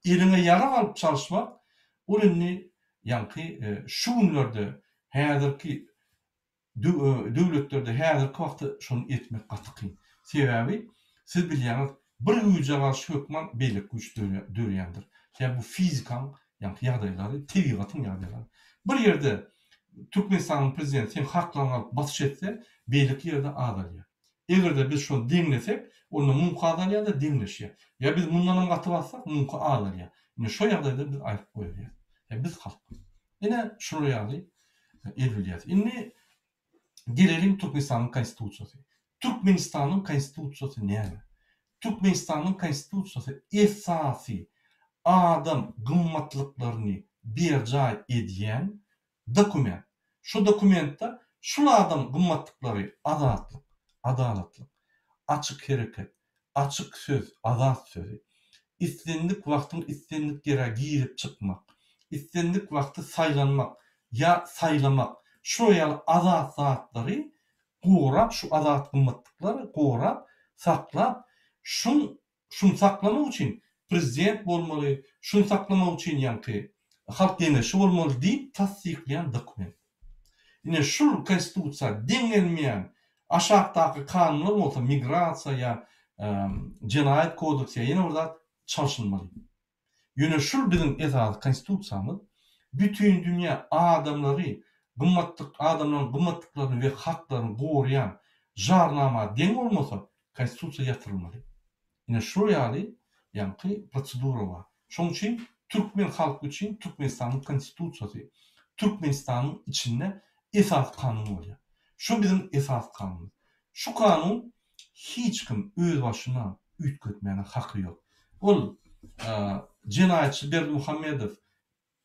Eliňe ýarag alyp çalyşmak ol indi ýaňky şu günlerde häzirki Döwletlerde häzirki wagtda şony etmek gaty kyn. Sebäbi, siz bilýäňiz, bir güýje garşy hökman beýleki güýç dörýändir. Sebäbi bu fizikaň ýaňky ýagdaýlary, tebigatyň ýagdaýlary. Bir ýerde Türkmenistanyň prezidenti seň haklaryňy alyp basyş etse, beýleki ýerde azalýar. Eger-de biz şony deňlesek, onda muňky azalýar-da deňleşýär. Ýa biz mundanam gaty bassak, muňky azalýar. Ine şo ýagdaýda biz aýryp goýberýäris. Ýa biz halk. Ine şular ýaly el bilýäs. Indi geleliň Türkmenistanyň Konstitusiýasy. Türkmenistanyň Konstitusiýasy näme? Türkmenistanyň Konstitusiýasy esasy adam gymmatlyklaryny berjaý edýän dokument. Şu dokumentde şul adam gymmatlyklary azatlyk, adalatlyk, açyk hereket, açyk söz, azat sözi, islendik wagtyň islendik ýere girip çykmak, islendik wagty saýlanmak ýa saýlamak, şular ýaly azat zatlary gorap, şu azat gymmatlyklary gorap, saklap, şuň Şuny saklamak üçin prezident bolmaly, şuny saklamak üçin ýaňky Halk Geňeşi bolmaly diýip tassyklaýan dokument. Ine şul konstitusiýa deň gelmeýän aşakdaky kanunlar bolsa migrasiýa ýa jenaýat kodeksi ýa ýene bir zat çalşylmaly. Ýöne şul biziň esasy konstitusiýamyz bütindünýä adamlary. gymmatlyk adamlaryň gymmatlyklaryny we haklaryny goraýan jarnama deň bolmasa konstitusiýa ýatyrylmaly. Ine şular ýaly ýaňky prosedura bar. Şonuň üçin türkmen halky üçin Türkmenistanyň konstitusiýasy Türkmenistanyň içinde esasy kanun bolýar. Şu biziň esasy kanunymyz. Şu kanun hiç kim öz başyna üýtgetmäne haky ýok. Ol jenaýatçy Berdimuhamedow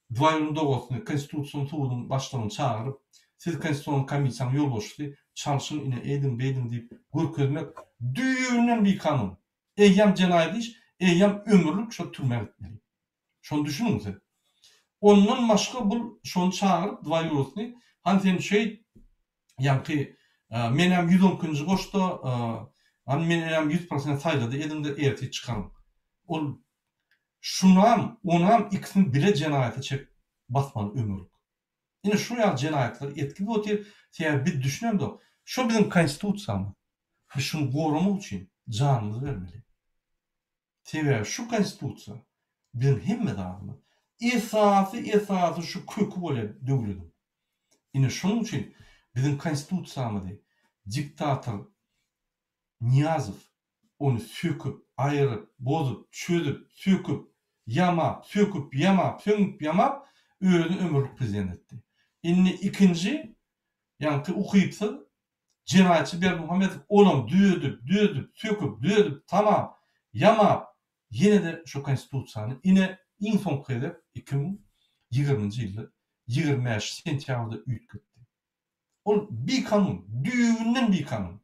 Dwaýunyň dogasyny Konstitusion suduň başlygyny çagyryp, siz Konstitusion komissiýanyň ýolbaşçysy, çalşyň ine ediň beýdiň diýip görkezmek düýbünden bikanun. Eýýäm jenaýat iş, eýýäm ömürlik şo türmä gitmeli. Şony düşüniň siz. Ondan başga bul şony çagyryp dwaýurysyny, hany sen şeýt, ýaňky menem 112-nji goşda, hany menem 100 prosent saýlady ediňde ertir çykaryň. Ol Şunam, onam ikisini bile jenaýata çekip basmaly ömürlik. Ine şu ýaly jenaýatlary etkizip otyr, sebäbi biz düşünemzok. Şo biziň konstitusiýamyz. Biz şuny goramak üçin janymyzy bermeli. Sebäbi şu konstitusiýa biziň hemme zadymyz. Esasy esasy şu köki bolýar döwlediň. Ine şonuň üçin biziň konstitusiýamyzy diktator Nyýazow ony söküp, aýryp, bozup, çözüp, söküp, ýamap, söküp, ýamap, söňüp, ýamap, özüni ömürlik prezident etdi. Indi ikinji, ýaňky ukypsyz jenaýatçy Berdimuhamedow olam düzedip, düzedip, söküp, düzedip, tamap, ýamap, ýene-de şu konstitusiýany ine iň soňky gezek 2020-nji ýylda 25 sentýabrda üýtgetdi. Ol bikanun, düýbünden bikanun.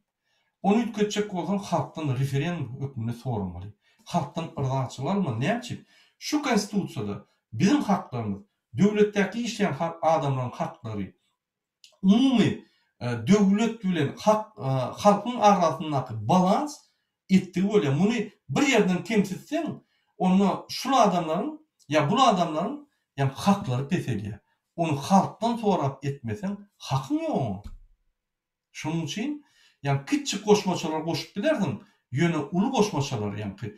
Ony üýtgetjek bolsaň halkdan referendum hökmünde soramaly. Halkdan yrzaçylyk almaly. Näme üçin? Şu konstitusiýada biziň haklarymyz, döwletdäki işleýän adamlaryň haklary, umumy döwlet bilen hak halkyň arasyndaky balans etdigi bolýar. Muny bir ýerden kemsitseň, onda şul adamlaryň ýa bul adamlaryň ýa haklary peselýär. Ony halkdan sorap etmeseň, hakyň ýok oňa. Şonuň üçin, ýa kiçjik goşmaçalar goşup bilersiň, ýöne uly goşmaçalar, ýaňky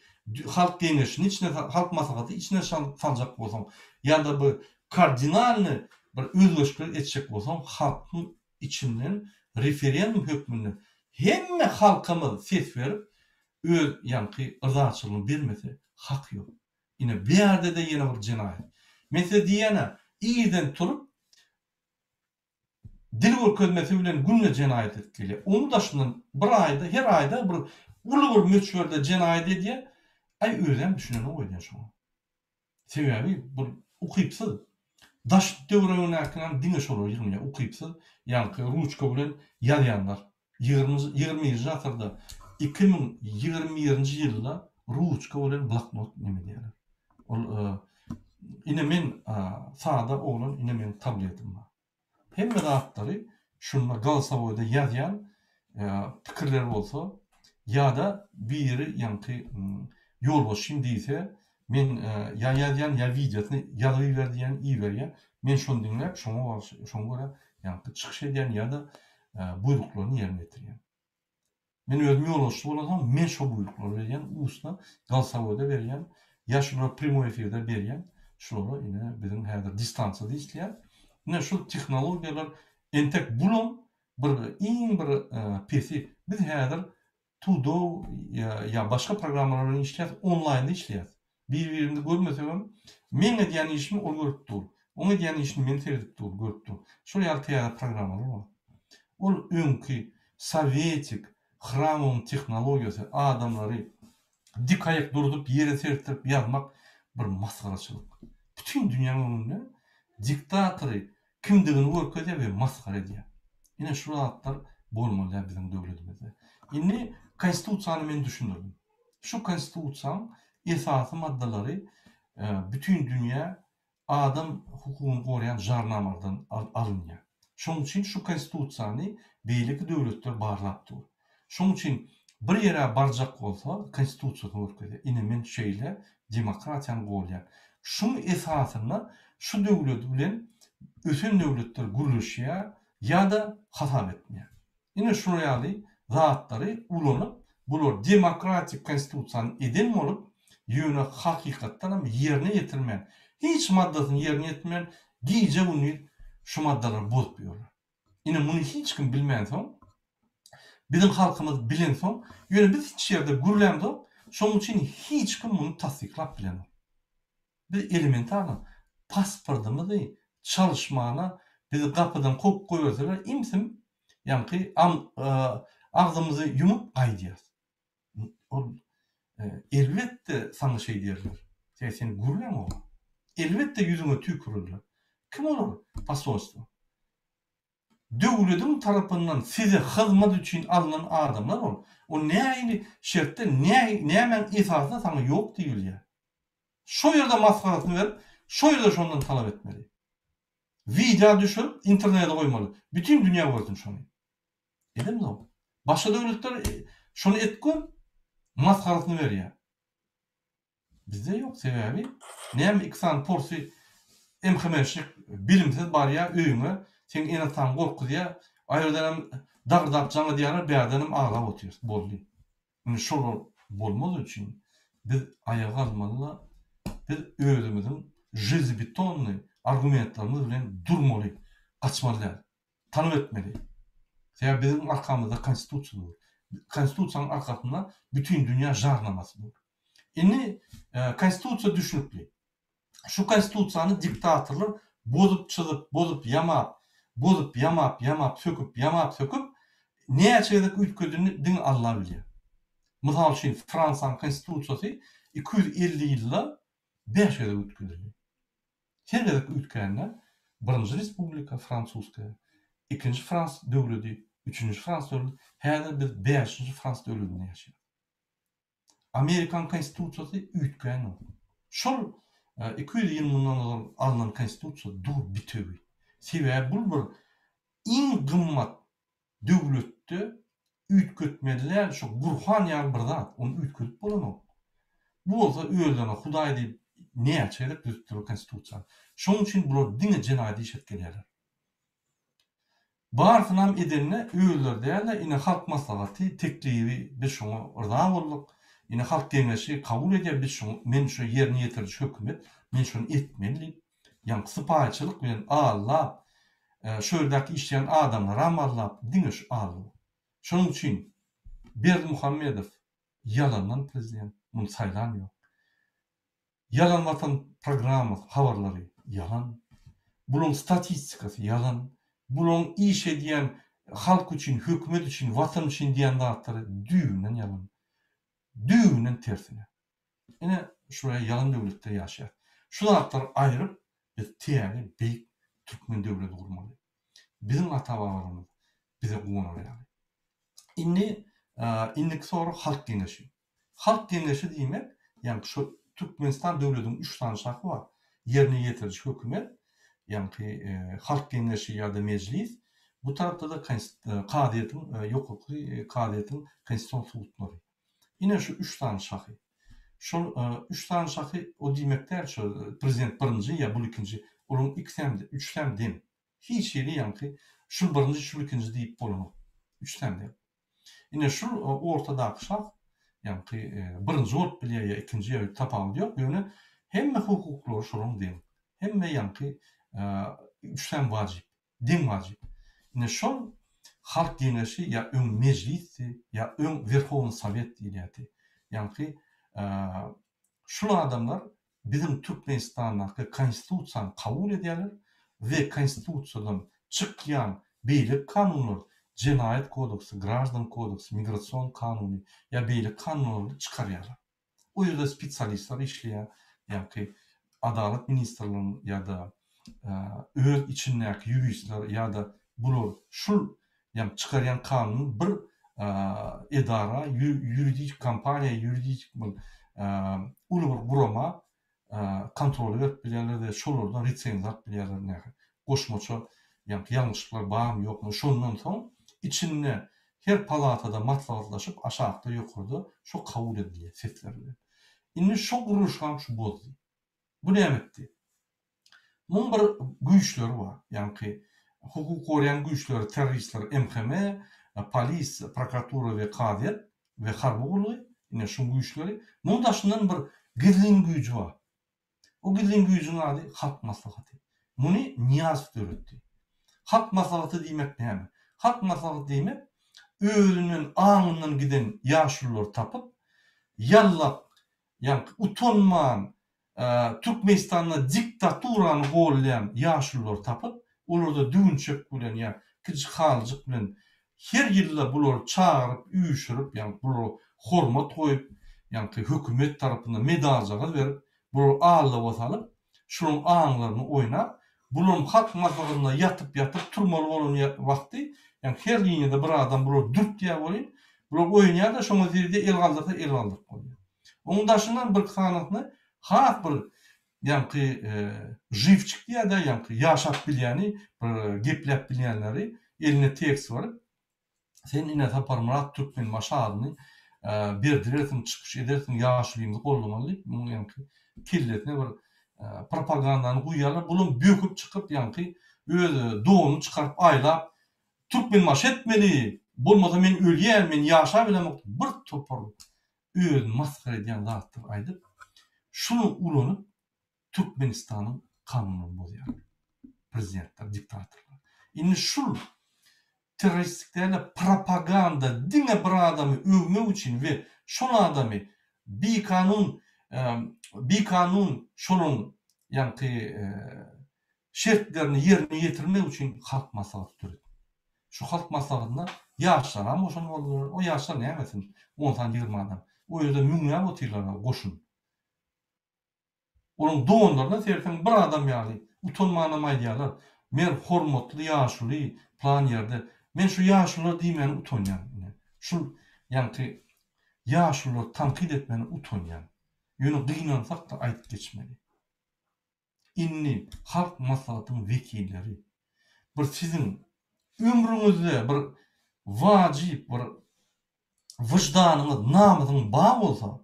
halk geňeşini içine, halk maslahaty içine saljak bolsaň, ýa-da bir kardinalnyý bir özgerişikler etjek bolsaň, halkyň içinden referendum hökmünde hemme halkymyz ses berip, öz ýaňky yzaçylygyny bermese, haky ýok. Ine, bärde-de ýene bir jenaýat. Men size diýýän-ä, irden turup, dil görkezmesi bilen günde jenaýat edip gelýär. Onuň daşyndan bir aýda, her aýda bir uly bir möçberde jenaýat edýär. Aý, özem düşünenok öýdýän şoňa. Sebäbi bu ukypsyz. Daş töweregindäkilerem diňe şolar ýygnýar, ukypsyz, ýaňky ruçka bilen ýazýanlar. Ýigrimi birinji asyrda, 2021-nji ýylda ruçka bilen bloknot neme edýärler. Ol ine men sada oglan, ine meň tabletim bar. Hemme zatlary şunda golosowoýda ýazýan pikirler bolsa ýa-da biri ýaňky ýolbaşçym diýse men ýa ýazýan ýa wideosyny ýazyp iber diýýän iberýän men şony diňläp şoňa şoňa görä ýaňky çykyş edýän ýa-da buýruklaryny ýerine ýetirýän. Men özüm ýolbaşçy bolansoň men şo buýruklary berýän, ustna golosowoýda berýän, ýa şulara primoý efirde berýän, şulara ine biziň häzir distansiýada işleýäs. Ine şul tehnologiýalar entek bulam bir iň bir pesi. Biz häzir Tudo ýa başga programmalar bilen işleýäs, onlaýnda işleýäs. Bir-birimizi görmesegem, meň edýän işimi ol görüp dur. Oň edýän işini men seredip dur, görüp dur. Şol ýaly täze programmalar bar. Ol öňki sowetik hramowyň tehnologiýasy adamlary dik aýak durzup, ýere seretdirip ýazmak bir masgaraçylyk. Bütin dünýäň öňünde diktatory kimdigini görkezýär we masgara edýär. Ine şu zatlar bolmaly däl biziň döwletimizde. Indi konstitusiýany men düşündirdim. Şu konstitusiýaň esasy maddalary bütin dünýä adam hukugyny goraýan jarnamalardan alynýar. Şonuň üçin şu konstitusiýany beýleki döwletler barlap dur. Şonuň üçin bir ýere barjak bolsa konstitusiýasyny görkezýär. Ine men şeýle demokratiýany golýan. Şuň esasynda şu döwlet bilen ösen döwletler gürleşýär ýa-da hasap etmeýär. Ine şular ýaly zatlary ulanyp bular demokratik konstitusiýany eden bolup ýöne hakykatdanam ýerine ýetirmän hiç maddasyny ýerine ýetirmän gije gündiz şu maddalary bozup ýörler. Ine muny hiç kim bilmänsoň, biziň halkymyz bilensoň, ýöne biz hiç ýerde gürlämzok, şonuň üçin hiç kim muny tassyklap bilenok. Biz elementarno pasportymyzy çalyşmana bizi gapydan kowup goýberseler imsim ýaňky agzymyzy ýumup gaýdýas. Ol elbetde saňa şeý diýerler. Sebäbi sen gürläňok. Elbetde ýüzüňe tüýkürerler. Kim olar? Posolstwo. Döwlediň tarapyndan size hyzmat üçin alnan adamlar ol. O nähili şertde, nämäň esasynda saňa ýok diýilýär. Şo ýerde masgarasyny berip, şo ýerde şondan talap etmeli. Wideo düşürip internete goýmaly. Bütin dünýä görsün şony. Edemzok. Başga döwletler şony et gör, masgarasyny berýär. Bizde ýok sebäbi näme iki sany porsy MHM-şnik bilimsiz barýar öýüňe, seň ene-ataňy gorkuzýar, aýerdenem dagyrdap jaň edýärler, bärdenem aglap otyrys. Boldy. Indi şolar bolmaz üçin biz aýaga galmaly-da, biz özümiziň železobetonni argumentlerimiz bilen durmaly, gaçmaly däl. Talap etmeli. Sebäbi biziň arkamyzda Konstitusiýa dur. Konstitusiýanyň arkasynda bütindünýä jarnamasy dur. Indi Konstitusiýa düşnükli. Şu Konstitusiýany diktatorlar bozup çyzyp, bozup ýamap, bozup ýamap, ýamap söküp, ýamap söküp näçe gezek üýtgedinini diňe Alla bilýär. Mysal üçin Fransiýanyň Konstitusiýasy 250 ýylda bäş gezek üýtgedildi. Her gezek üýtgände birinji respublika fransuskaýa, ikinji frans döwledi, üçünji frans döwledi, häzir biz bäşinji frans döwledinde ýaşaýarys. Amerikan konstitusiýasy üýtgänok. Şol 200 ýyl mundan ozal alnan konstitusiýa dur bitewi. Sebäbi bul bir iň gymmat Döwletde üýtgetmeli däl şu Gurhan ýaly bir zat, ony üýtgedip bolanok. Bu bolsa özlerine Hudaý diýip näçe gezek düzüpdirler konstitusiýany. Şonuň üçin bular diňe jenaýat iş edip gelýärler. Barsynam edende özleri däl-de ine Halk Maslahaty teklibi biz şoňa yrza bolduk, ine Halk Geňeşi kabul edýär biz şoňa men şu ýerine ýetiriji hökümet men şony etmeli diýip Ýaňky sypaýyçylyk bilen aldap, şu ýerdäki işleýän adamlaram aldap, diňe şu aldaw. Şonuň üçin Berdimuhamedow ýalandan prezident, muny saýlan ýok. Ýalan watan programmasy, habarlary ýalan. Bulaň statistikasy ýalan. Bulaň iş edýän halk üçin, hökümet üçin, watan üçin diýen zatlary düýbünden ýalan. Düýbünden tersine. Ine, şular ýalan döwletde ýaşaýar. Şu zatlary aýryp, biz täze beýik türkmen döwleti gurmaly. Biziň ata-babalarymyz bize guwanar ýaly. Indi, indiki sorag Halk Geňeşi. Halk Geňeşi diýmek, ýagny şu Türkmenistan döwletiniň üç sany şahy bar. Ýerine ýetiriji hökümet, ýagny Halk Geňeşi ýa-da Mejlis, bu tarapda-da kazyýetiň, ýokarky kazyýetiň konstitusion sudlary. Ine şu üç sany şahy. Şol üç sany şahy o diýmek däl şo prezident birinji ýa bul ikinji olaryň ikisem üçüsem deň. Hiç hili ýaňky şul birinji şul ikinji diýip bolanok. Üçüsem deň. Ine şul ortadaky şah ýaňky birinji bolup bilýär ýa ikinji ýa tapawudy ýok ýöne hemme hukuklary şolaryň deň. Hemme ýaňky üçüsem wajyp. Deň wajyp. Ine şol Halk Geňeşi ýa öň Mejlisdi, ýa öň Werhownyý Sowet diýilýärdi. Ýaňky şul adamlar biziň Türkmenistandaky Konstitusiýany kabul edýärler we Konstitusiýadan çykýan beýleki kanunlar, Jenaýat kodeksi, Graždan kodeksi, Migrasion kanuny ýa beýleki kanunlary çykarýarlar. O ýerde spesialistler işleýär, ýagny Adalat ministrliginiň ýa-da öz içindäki ýuristler ýa-da bular şul ýagny çykarýan kanuny bir edara, ýuridik kompaniýa, ýuridik bir uly bir gurama kontrola berip bilýärler we şolardan lisenziýa alyp bilýärler nähili goşmaça ýaňky ýalňyşlyklar barmy ýokmy şondan soň içinde her palatada maslahatlaşyp aşakda ýokarda şo kabul edilýär sesler bilen. Indi şo gurluşgam şu bozdy. Bu näme etdi? Muň bir güýçleri bar ýaňky hukuk goraýan güýçleri terroristler MHM, polis, prokuratura we kazyýet we harby gullugy ine şuň güýçleri. Muň daşyndan bir gizlin güýji bar. O gizlin güýjüň ady Halk Maslahaty. Muny Nyýazow döretdi. Halk maslahaty diýmek näme? Halk maslahaty diýmek özünden aňyndan giden ýaşululary tapyp, ýallak, ýaňky utanman Türkmenistanda diktaturany gollaýan ýaşululary tapyp, olarda düwünçek bilen ýa kiçijik halyjyk bilen her ýylda bulary çagyryp, üýşürip, ýagny bulara hormat goýup, ýaňky hökümet tarapyndan medaljagaz berip, bulary aldawa salyp, şularyň aňlaryny oýnap, bularyň halk maslahatynda ýatyp-ýatyp turmaly bolan wagty, ýagny her liniýada bir adam bulary dürtýär welin, bular oýnaýar-da, şoňa seredýär, el galdyrsa el galdyryp bolýar. Onuň daşyndan birki sanysyny has bir ýaňky žiwçik diýýär-dä, ýaňky ýaşap bilýäni, bir gepläp bilýänleri eline tekst berip, sen ine Saparmyrat Türkmenbaşy adyny berdirersiň, çykyş edersiň, ýaşulymyzy goldamaly diýip, munuň ýaňky kellesine bir propagandany guýýarlar. Bulam böküp çykyp, ýaňky öz donuny çykaryp aýlap, Türkmenbaşy etmeli, bolmasa men ölýän, men ýaşabilemok diýip, bir topar özüni masgara edýän zatlar aýdyp, şuny ulanyp Türkmenistanyň kanunyny bozýarlar. Prezidentler, diktatorlar. Indi şul terroristik däl-de propaganda diňe bir adamy öwmek üçin we şol adamy bikanun bikanun şolaň ýaňky şertlerini ýerine ýetirmek üçin halk maslahaty döretdi. Şu halk maslahatyna ýaşlaram goşan boldular. O ýaşlar näme etsin? On sany 20 adam. O ýerde müňläp otyrlar goşun. Olaryň donlaryna serseň bir adam ýaly utanmanam aýdýarlar. Men hormatly ýaşuly plan ýerde. Men şu ýaşulylar diýmäne utanýan ine. Şul ýaňky ýaşulylary tankyt etmäne utanýan. Ýöne gynansak-da aýdyp geçmeli. Indi Halk Maslahatynyň wekilleri bir siziň ömrüňizde bir wajyp bir wyždanyňyz, namysyňyz bar bolsa,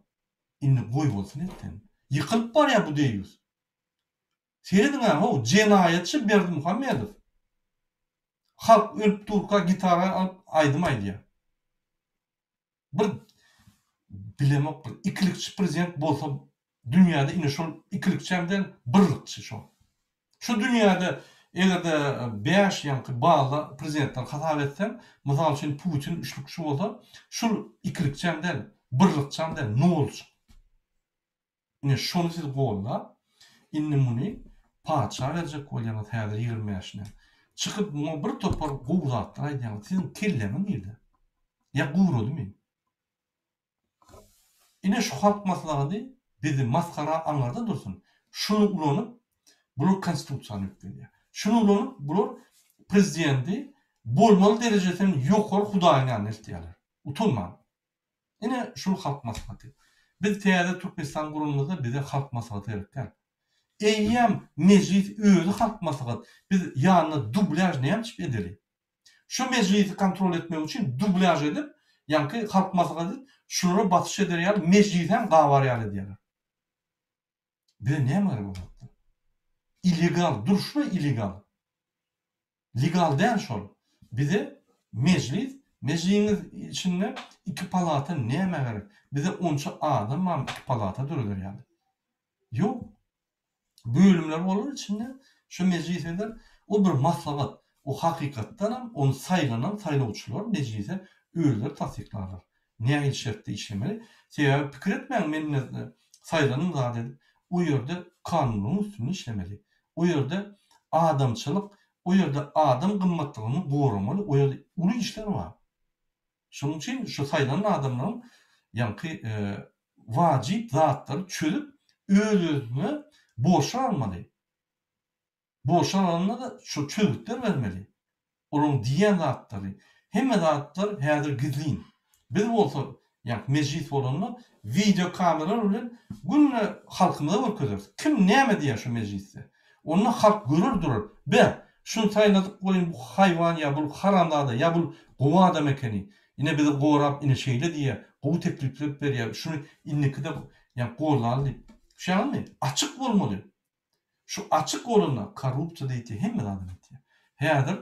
indi goýbolsun etseň. Ýykylyp barýar bu deýýus. Serediň-ä, how, jenaýatçy Berdimuhamedow. Halk ölüp durka gitara alyp aýdym aýdýar. Bir bilemok bir ikilikçi prezident bolsa dünýäde ine şol ikilikçäm däl birlikçi şol. Şu dünýäde egerde 5 ýaňky balla prezidentler hasap etseň, mysal üçin Putin üçlükçi bolsa, şul ikilikçäm däl, birlikçäm däl, nolçuk. Ine şony siz gollap, indi muny patyşa berjek bolýaňyz häzir 20 bäşine. Çykyp muňa bir topar gowy zatlar aýdýaňyz. Siziň kelläňiz nirde? Ýa guradymy? Ine şu halk maslahaty bizi masgara aňarda dursun. Şuny ulanyp bular konstitusiýany üýtgedýär. Şuny ulanyp bular prezidenti bolmaly derejesinden ýokary hudaýyň ýanyna eltýärler. Utanman. Ine şul halk maslahaty. Biz täze Türkmenistan guranymyzda bize halk maslahaty gerek däl. Eýýäm mejlis özi halk maslahat. Biz ýanyna dublýaž näme üçin edeli? Şu mejlisi kontrol etmek üçin dublýaž edip, ýaňky halk maslahaty edip, şulara basyş eder ýaly mejlisem gabar ýaly edýärler. Bize näme gerek o zatlar? Illegal, durşuna illegal. Legal däl şol. Bize mejlis, mejliňiz içinde iki palata nämä gerek? Bize onça adam barmy iki palata döreder ýaly? Ýok. Bölümler bolar içinde, şu mejlis eder. O bir maslahat. O hakykatdanam ony saýlanan saýlawçylar mejlise özleri tassyklarlar. Nähili şertde işlemeli? Sebäbi pikir etmäň men ine saýlanym zat edip, o ýerde kanunyň üstünde işlemeli. O ýerde adamçylyk, o ýerde adam gymmatlygyny goramaly, o ýerde uly işler bar. Şonuň üçin şu saýlanan adamlaryň ýaňky wajyp zatlary çözüp, öz-özüne borçlar almaly. Borçlar alanda-da şu çözgütler bermeli. Olaryň diýýän zatlary, hemme zatlar häzir gizlin. Biz bolsa, ýaňky mejlis bolanda wideo kameralar bilen günde halkymyza görkezeris. Kim näme diýýär şu mejlisde. Onda halk görer durar. Be, şuny saýladyk welin bu haýwan ýa bul haramzada ýa bul gowy adam ekeni. Ine bizi gorap ine şeýle diýýär, gowy teklipler berýär, şuny indikide ýaňky goldaly diýip. Düşýäňizmi? Açyk bolmaly. Şu açyk bolanda korrupsiýa da ýitýär, hemme zadam ýitýär. Häzir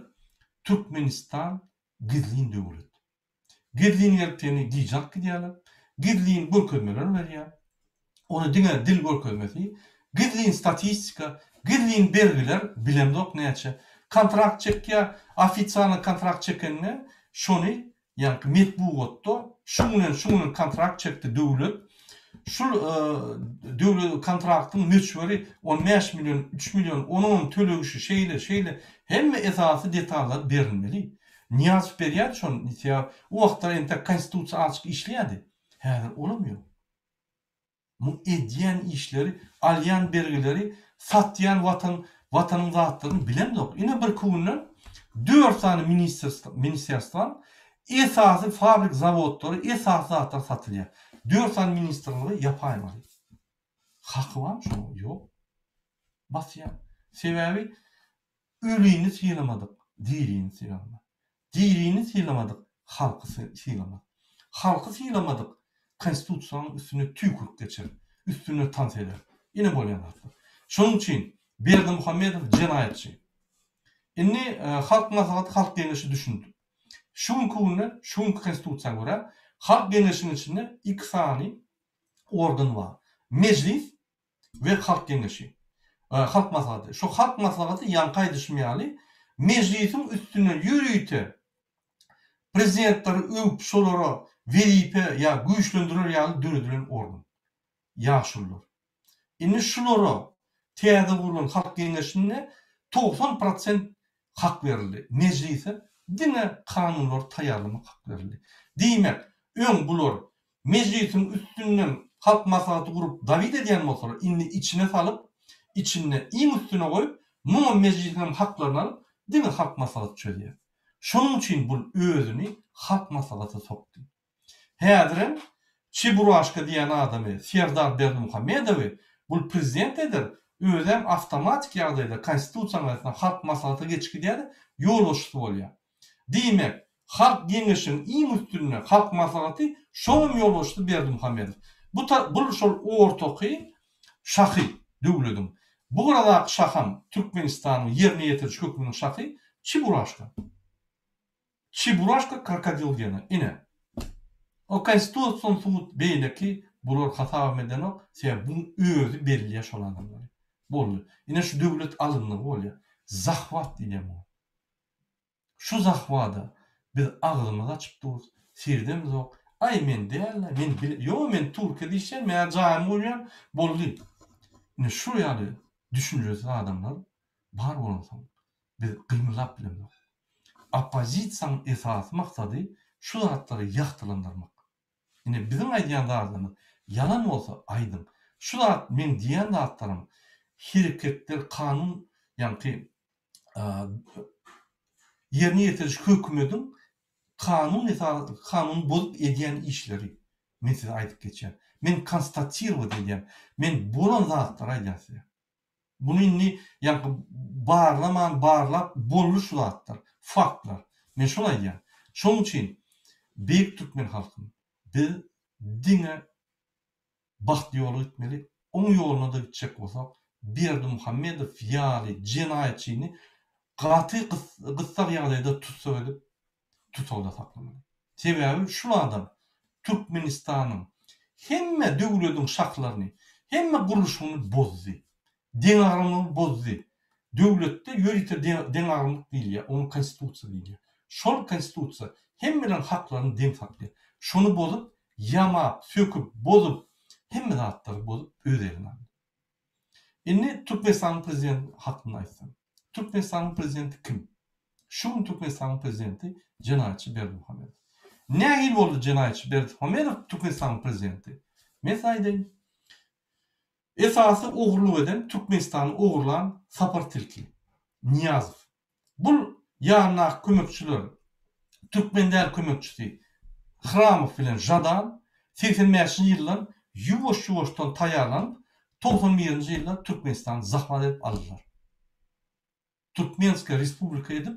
Türkmenistan gizlin döwlet. Gizlin gelip seni gije alyp gidýärler. Gizlin görkezmeler berýär. Ony diňe dil görkezmesi, gizlin statistika, gizlin bergiler bilemzok näçe. Kontrakt çekýär, ofisialny kontrakt çekende şony ýaňky metbugatda şuň bilen şuň bilen kontrakt çekdi döwlet, şul döwlet kontraktyň möçberi 15 million, 3 million, onuňam tölegişi şeýle, şeýle, hemme esasy detallar berilmeli. Nyýazow berýärdi şony, sebäbi o wagtlar entek konstitusiýa azjyk işleýärdi. Häzir olam ýok. Muň edýän işleri, alýan bergileri, satýan watan, watanyň zatlaryny bilemzok. Ine birki günden dört sany ministerstwaň esasy fabrik zawodlary, esasy zatlar satylýar. Dört sany ministrligi ýapaýmaly. Haky barmy şoňa? Ýok. Basýar. Sebäbi Ölini sylamadyk, dirini sylamaz. Dirini sylamadyk, halky sylamaz. Halky sylamadyk, Konstitusiýanyň üstüne tüýkürip geçer, üstünde tans eder. Ine bolýan zatlar. Şonuň üçin Berdimuhamedow jenaýatçy. Indi Halk Maslahaty, Halk Geňeşi düşündi. Şu günki günde, şu günki Konstitusiýa görä, Halk Geňeşiniň içinde iki sany organ bar. Mejlis we Halk Geňeşi, Halk Maslahaty. Şu Halk Maslahaty ýaňky aýdyşym ýaly Mejlisiň üstünden ýörite prezidentleri öwüp şolara wezipe ýa güýçlendirer ýaly döredilen organ. Ýaşulular. Indi şulara täze gurlan Halk Geňeşinde 90 prosent hak berildi. Mejlise diňe kanunlary taýýarlamak hak berildi. Diýmek, öň bular Mejlisiň üstünden Halk Maslahaty gurup dawit edýän bolsalar, indi içine salyp, içinde iň üstüne goýup, muňam Mejlisiňem haklaryny alyp, diňe Halk Maslahaty çözýär. Şonuň üçin bul özüni Halk Maslahata sokdy. Häzirem Çeburaşka diýen adamy Serdar Berdimuhamedowy bul prezident eder, özem awtomatik ýagdaýda Konstitusiýanyň arasynda Halk Maslahata geçip gidýär-de, ýolbaşçysy bolýar. Diýmek, Halk Geňeşiň iň üstünde Halk Maslahaty, şoňam ýolbaşçysy Berdimuhamedow. Bu ta bul şol ortaky şahy döwlediň. Bu gyradaky şaham Türkmenistanyň ýerine ýetiriji höküminiň şahy Çeburaşka. Çeburaşka krokodil gena ine. O konstitusion sud beýleki bular hasabam edenok sebäbi buň özi belleýär şol adamlary. Boldy. Ine şu döwlet alyndygy bolýar. Zahwat diýilýär muňa. Şu zahwada biz agzymyzy açyp durus, seredemizok. Aý men däl-le, men bile ýo men Türkiýede işleýän, men jaýymy gurýan, boldy. Ine şu ýaly düşünjesiz adamlar bar bolansoň biz gymyldap bilemzok. Oppozisiýanyň esasy maksady şu zatlary ýagtylandyrmak. Ine biziň aýdýan zadymyz ýalan bolsa aýdyň. Şu zat meň diýýän zatlarym hereketler kanun ýaňky ýerine ýetiriş hökümediň kanun esas kanuny bozup edýän işleri men size aýdyp geçýän. Men konstatirowat edýän. Men bolan zatlary aýdýan size. Muny indi ýaňky barlaman barlap boldy şu zatlar, faktlar. Men şony aýdýan. Şonuň üçin beýik türkmen halkym biz diňe bagtly ýola gitmeli. Oň ýoluna-da gitjek bolsak Berdimuhamedow ýaly jenaýatçyny gaty gyssag ýagdaýda tussag edip tussagda saklamaly. Sebäbi şul adam Türkmenistanyň hemme döwlediň şahlaryny, hemme gurluşygyny bozdy. Deňagramlygy bozdy. Döwletde ýörite deňagramlyk diýilýär, oňa konstitusiýa diýilýär. Şol konstitusiýa hemmeleriň haklaryny deň saklaýar. Şony bozup, ýamap, söküp, bozup, hemme zatlary bozup öz eline aldy. Indi Türkmenistanyň prezidenti hakynda aýtsam. Türkmenistanyň prezidenti kim? Şu gün Türkmenistanyň prezidenti jenaýatçy Berdimuhamedow. Nähili boldy jenaýatçy Berdimuhamedow Türkmenistanyň prezidenti? Men size aýdaýyn. Esasy ogurlyk eden Türkmenistany ogurlan Sapar Tilki, Nyýazow. Bul ýanyndaky kömekçiler türkmen däl kömekçisi Hramow bilen Žadan 85-nji ýyldan ýuwaş-ýuwaşdan taýýarlanyp 91-nji ýylda Türkmenistany zahwat edip aldylar. Türkmenskiýa respublika edip,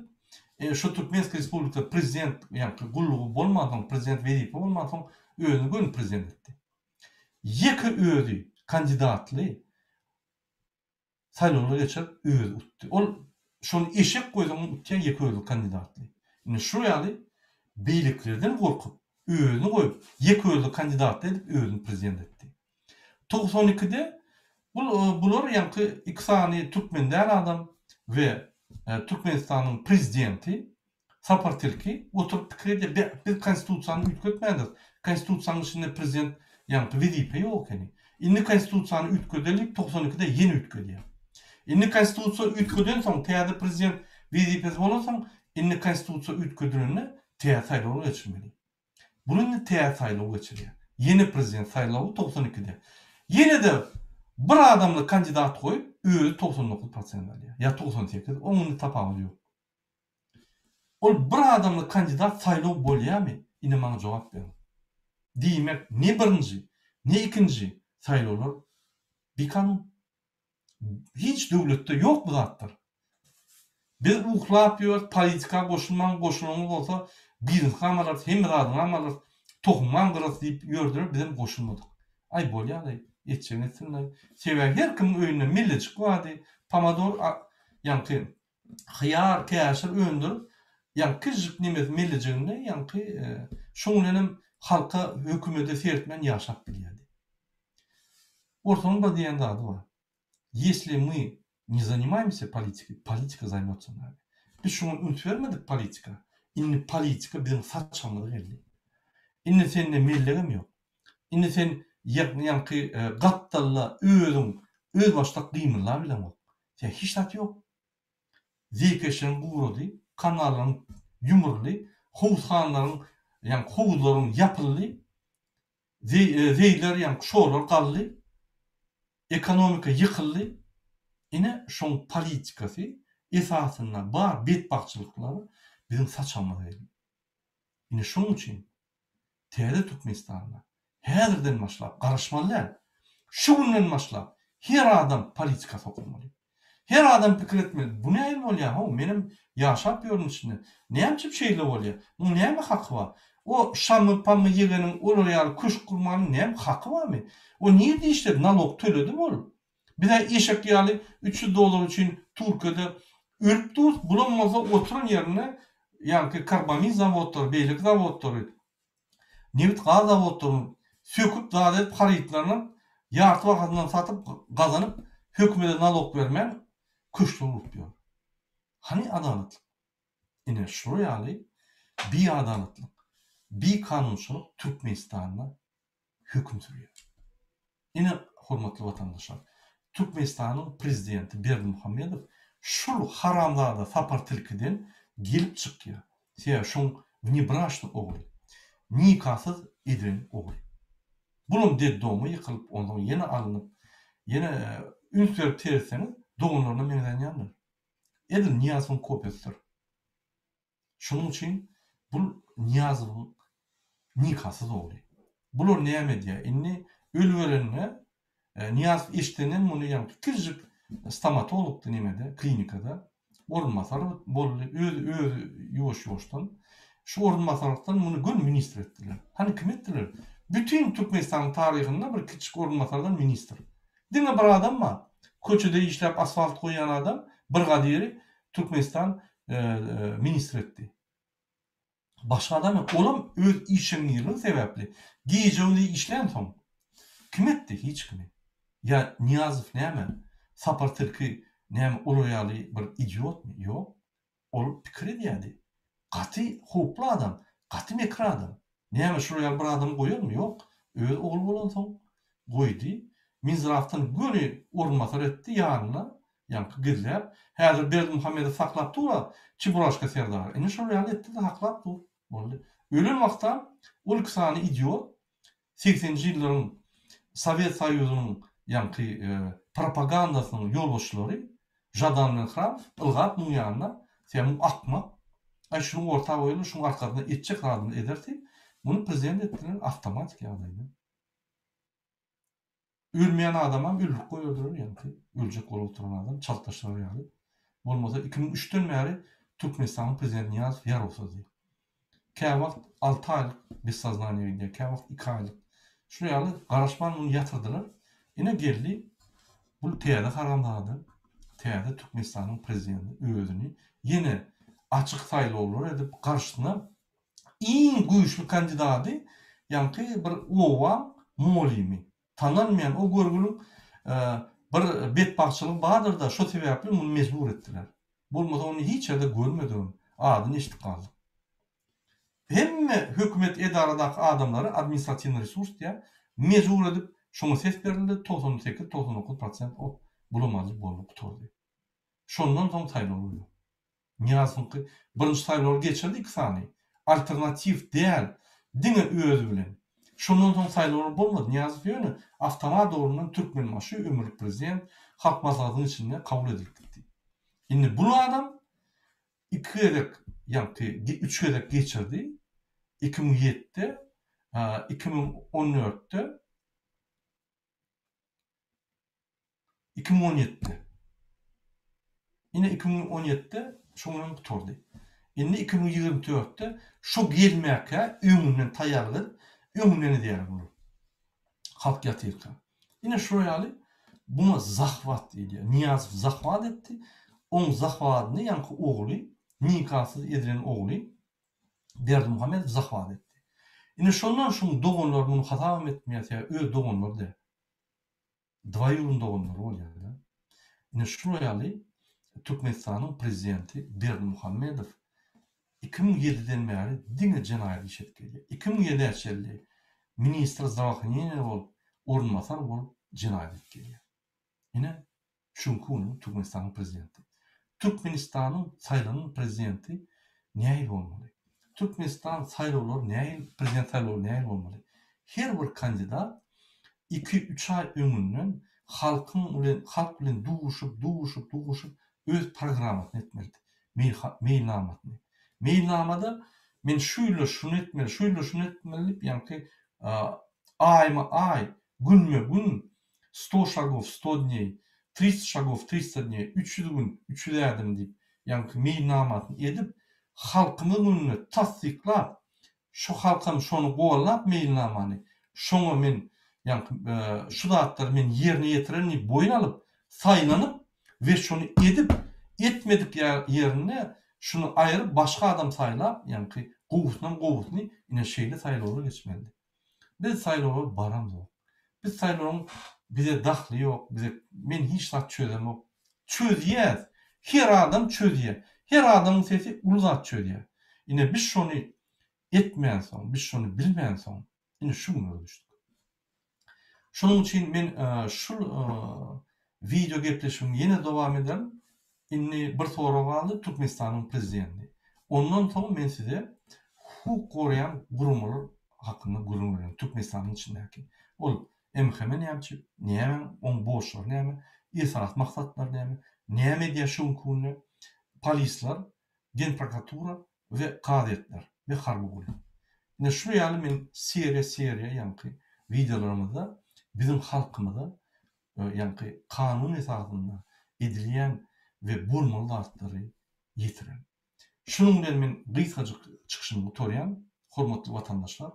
şo Türkmenskiýa respublika prezident ýaňky gullugy bolmansoň, prezident wezipe bolmansoň özüni göni prezident etdi. Ýeke özi kandidatly saýlawlar geçirip özi utdy. Ol şony eşek goýsaň utýan ýeke özi kandidatly. Indi şu ýaly beýlekilerden gorkup özüni goýup ýeke özi kandidatly edip özüni prezident etdi. 92-de bul bular ýaňky iki sany türkmen däl adam we. Türkmenistanyň prezidenti Sapar Tilki oturyp pikir edýär, be, biz konstitusiýany üýtgetmändiris. Konstitusiýanyň içinde prezident ýaňky wezipe ýok ekeni. Indi konstitusiýany üýtgedeli diýip 92-de ýene üýtgedýär. Indi konstitusiýa üýtgedensoň, täze prezident wezipesi bolansoň, indi konstitusiýa üýtgedilende täze saýlawlar geçirmeli. Buny indi täze saýlaw geçirýär. Ýene prezident saýlawy 92-de. Ýene-de bir adamly kandidat goýup, özi 99 prosent alýar. Ýa 98, oň indi tapawudy ýok. Ol bir adamly kandidat saýlaw bolýamy indi maňa jogap beriň. Diýmek ne birinji ne ikinji saýlawlar bikanun. Hiç döwletde ýok bu zatlar. Biz uklap ýörüs politika goşulmaň goşulanyňyz bolsa biznesňam alarys hemme zadyňam alarys tohumňam gyrarys diýip ýördüler bizem goşulmadyk. Aý bolýalaý etjegini etsinlaý. Sebäbi her kimiň öýünde mellejik bardy pomodor ýaňky hyýar, käşir öndürip, ýaňky kiçijik nemesi mellejiginde ýaňky şoň bilenem halka, hökümete seretmän ýaşap bilýärdi. Ortalygyň bir diýen zady bar. Ýesli my ne zanimaemsya politikoý, politika zaýmotsa nami. Biz şoňa üns bermedik politika. Indi politika biziň saçagymyza geldi. Indi sende mellegem ýok. Indi sen ýaňky gapdalda özüň özbaşdak gymyldabileňok. Sen hiç zat ýok. Zeýkeşleriň gurady, kanallaryň ýumruldy, howuzhanlaryň, ýagny howuzlaryň ýapyldy, zeýler, ýagny şorlar galdy, ekonomika ýykyldy. Ine, şoň politikasy esasynda bar betbagtçylyklar biziň saçagymyza geldi. Ine, şoň üçin Täze Türkmenistanda häzirden başlap garaşmaly däl. Şu günden başlap her adam politika sokulmaly. Her adam pikir etmeli, bu nähili bolýar how, menem ýaşap ýörün içinde. Näme üçin şeýle bolýar? Muň näme haky bar? O şamy pamy ýegeniň olar ýaly köşk gurmanyň näme haky barmy? O nirde işledi, nalog töledimi ol? Biz-ä eşek ýaly 300 dollar üçin Türkiýede ölüp durus, bulam bolsa oturan ýerinde ýaňky karbamid zawodlary, beýleki zawodlary, nebit gaz zawodlaryny söküp zat edip harytlaryny ýarty bahasyndan satyp gazanyp hökümede nalog bermän köşkler gurup ýör. Hany adalatlyk? Ine şular ýaly biadalatlyk, bikanunçylyk Türkmenistanda höküm sürýär. Ine, hormatly watandaşlar, Türkmenistanyň prezidenti Berdimuhamedow şul haramzada Sapar Tilkiden gelip çykýar. Sebäbi şoň wnebraçnyý ogly. Nikasyz edilen ogul. Bulam deddoma ýykylyp, onsoň ýene alnyp, ýene üns berip seretseňiz, doganlaryna meňzänýändir. Edil Nyýazowyň kopiýasydyr. Şonuň üçin bul Nyýazowyň nikasyz ogly. Bular näme edýär? Indi ölüberende Nyýazow eşidenden muny ýaňky kiçijik stomatologdy nemede, klinikada orunbasar boldy. Özi özi ýuwaş-ýuwaşdan şu orunbasarlykdan muny göni ministr etdiler. Hany kim etdiler? Bütin Türkmenistanyň taryhynda bir kiçijik orunbasardan ministr. Diňe bir adam bar. Köçede işläp asfalt goýýan adam brigadiri Türkmenistan ministr etdi. Başga adam ýok. Olam öz işeňňirligi sebäpli gije-gündiz işlänsoň kim etdi? Hiç kimi. Ýa Nyýazow näme? Sapar Tilki näme olar ýaly bir idiotmy? Ýok. Ol pikir edýärdi. Gaty howply adam, gaty mekir adam. Näme şular ýaly bir adamy goýarmy? Ýok. Öz ogly bolansoň goýdy. Minzdrawdan göni orunbasar etdi ýanyna, ýaňky gizläp. Häzir Berdimuhamedow saklap dur-a Çeburaşka serdary. Indi şolar ýaly etdi-de saklap dur. Boldy. Ölen wagtam ol iki sany idiot segseninji ýyllaryň Sowet Soýuzynyň ýaňky propagandasynyň ýolbaşçylary Žadan bilen Hramow ylgap muň ýanyna, Sen muň akmak, aý şuny orta goýaly, şuň arkasynda etjek zadymyzy ederis diýip, muny prezident etdiler awtomatik ýagdaýda. Ölmeýän adamam öldürip goýberdiler ýaňky öljek bolup oturan adam çaltlaşdyrar ýaly. Bolmasa 2003-den bäri Türkmenistanyň prezidenti Nyýazow ýarawsyzdy. Käwagt alty aýlyk bez soznaniýa gidýär, käwagt iki aýlyk. Şular ýaly garaşman muny ýatyrdylar. Ine geldi bul täze haramzada, täze Türkmenistanyň prezidenti özüni ýene açyk saýlawlar edip garşysyna iň güýçli kandidady ýaňky bir obaň mugallymy. Tanalmaýan o görgüliň bir betbagtçylygy bardyr-da, şo sebäpli muny mejbur etdiler. Bolmasa ony hiç ýerde görmedigem, adyny eşidip galdyk. Hemme hökümet edaradaky adamlary administratiwnyý resurs diýýär, mejbur edip şoňa ses berildi, 98, 99 prosent ot bulam aldy boldy gutardy. Şondan soň saýlaw bolýar. Nyýazowyňky birinji saýlawlary geçirdi iki sany. Alternatiw däl, diňe özi bilen. Şondan soň saýlawlar bolmady. Nyýazow ýöne awtomat ugrundan Türkmenbaşy ömürlik prezident Halk Maslahatynyň içinde kabul edilip gitdi. Indi bul adam iki gezek ýaňky üç gezek geçirdi. 2007-de, 2014-de 2017-de. Ine 2017-de şoň bilen gutardy. Indi 2024-de şo gelmäkä öňünden taýýarlyk edip, öňünden edýärler bular. Halk ýatyrka. Ine şular ýaly buňa zahwat diýilýär. Nyýazow zahwat etdi. Oň zahwadyny ýaňky ogly, nikasyz edilen ogly Berdimuhamedow zahwat etdi. Ine şondan şuň doganlary muny hasabam etmeýär, sebäbi öz doganlary däl. Dwaýuryn doganlary bolýar-da. Ine şular ýaly Türkmenistanyň prezidenti Berdimuhamedow 2007-den bäri diňe jenaýat iş edip gelýär. 2007-ä çenli ministr zdravoohraneniýa bolup, orunbasar bolup jenaýat edip gelýär. Ine Şu günki günüň Türkmenistanyň prezidenti. Türkmenistanyň saýlanan prezidenti nähili bolmaly? Türkmenistan saýlawlary nähili, prezident saýlawlary nähili bolmaly? Her bir kandidat iki-üç aý öňünden halkyň bilen, halk bilen duşup, duşup, duşup öz programmasyny etmelidi. Meýilnamasyny. Meýilnamada men şu ýylda şuny etmeli, şu ýylda şuny etmeli diýip, ýaňky aýma-aý, günme-gün Sto şagov, sto dneý, trista şagov, trista dneý, 300 gün, 300 ädim diýip, ýaňky meýilnamasyny edip, halkymyzyň öňünde tassyklap, şo halkam şony gollap meýilnamany, şoňa men ýaňky şu zatlary men ýerine ýetirerin diýip boýun alyp, saýlanyp we şony edip, etmedik ýerinde şuny aýryp başga adam saýlap, ýaňky gowusynam gowusyny ine şeýle saýlawlar geçmelidi. Biz saýlawa baramzok. Biz saýlawyň bize dahly ýok, bize men hiç zat çözemok. Çözýäs. Her adam çözýär. Her adamyň sesi uly zat çözýär. Ine biz şony etmänsoň, biz şony bilmänsoň ine şu günlere düşdük. Şonuň üçin men şul wideo gepleşigimi ýene dowam ederin. Indi bir sorag galdy, Türkmenistanyň prezidenti. Ondan soň men size hukuk goraýan guramalar hakynda gürrüň bererin, Türkmenistanyň içindäki. Ol MHM näme üçin, näme, oň borçlary näme, esasy maksatlary näme, näme edýär şu günki günde polisler, genprokuratura we kazyýetler we harby gulluk. Ine şu ýaly men seriýa-seriýa ýaňky wideolarymyzda biziň halkymyza ýaňky kanun esasynda edilýän we bolmaly zatlary ýetiren. Şunuň bilen men gysgajyk çykyşymy gutarýan, hormatly watandaşlar.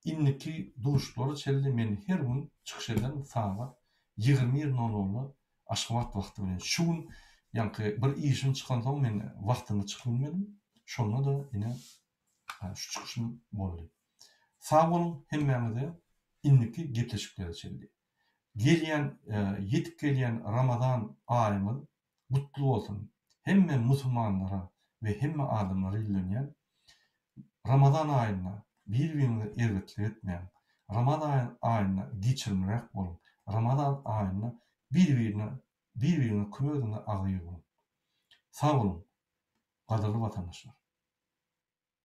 Indiki duşuşyklara çenli men her gün çykyş ederin sagat 21 nol nolda Aşgabat wagty bilen. Şu gün ýaňky bir işim çykansoň men wagtynda çykyp bilmedim. Şonda-da ine şu çykyşym boldy. Sag boluň hemmäňize indiki gepleşiklere çenli. Gelýän ýetip gelýän Ramazan aýymyz gutly bolsun. Hemme musulmanlara we hemme adamlara ýüzlenýän. Ramazan aýynda bir-biriňize erbetlik etmäň. Ramazan aýynda geçirimliräk boluň. Ramazan aýynda bir-birine bir-biriňize kömek ediň we agzybir boluň. Sag boluň, gadyrly watandaşlar!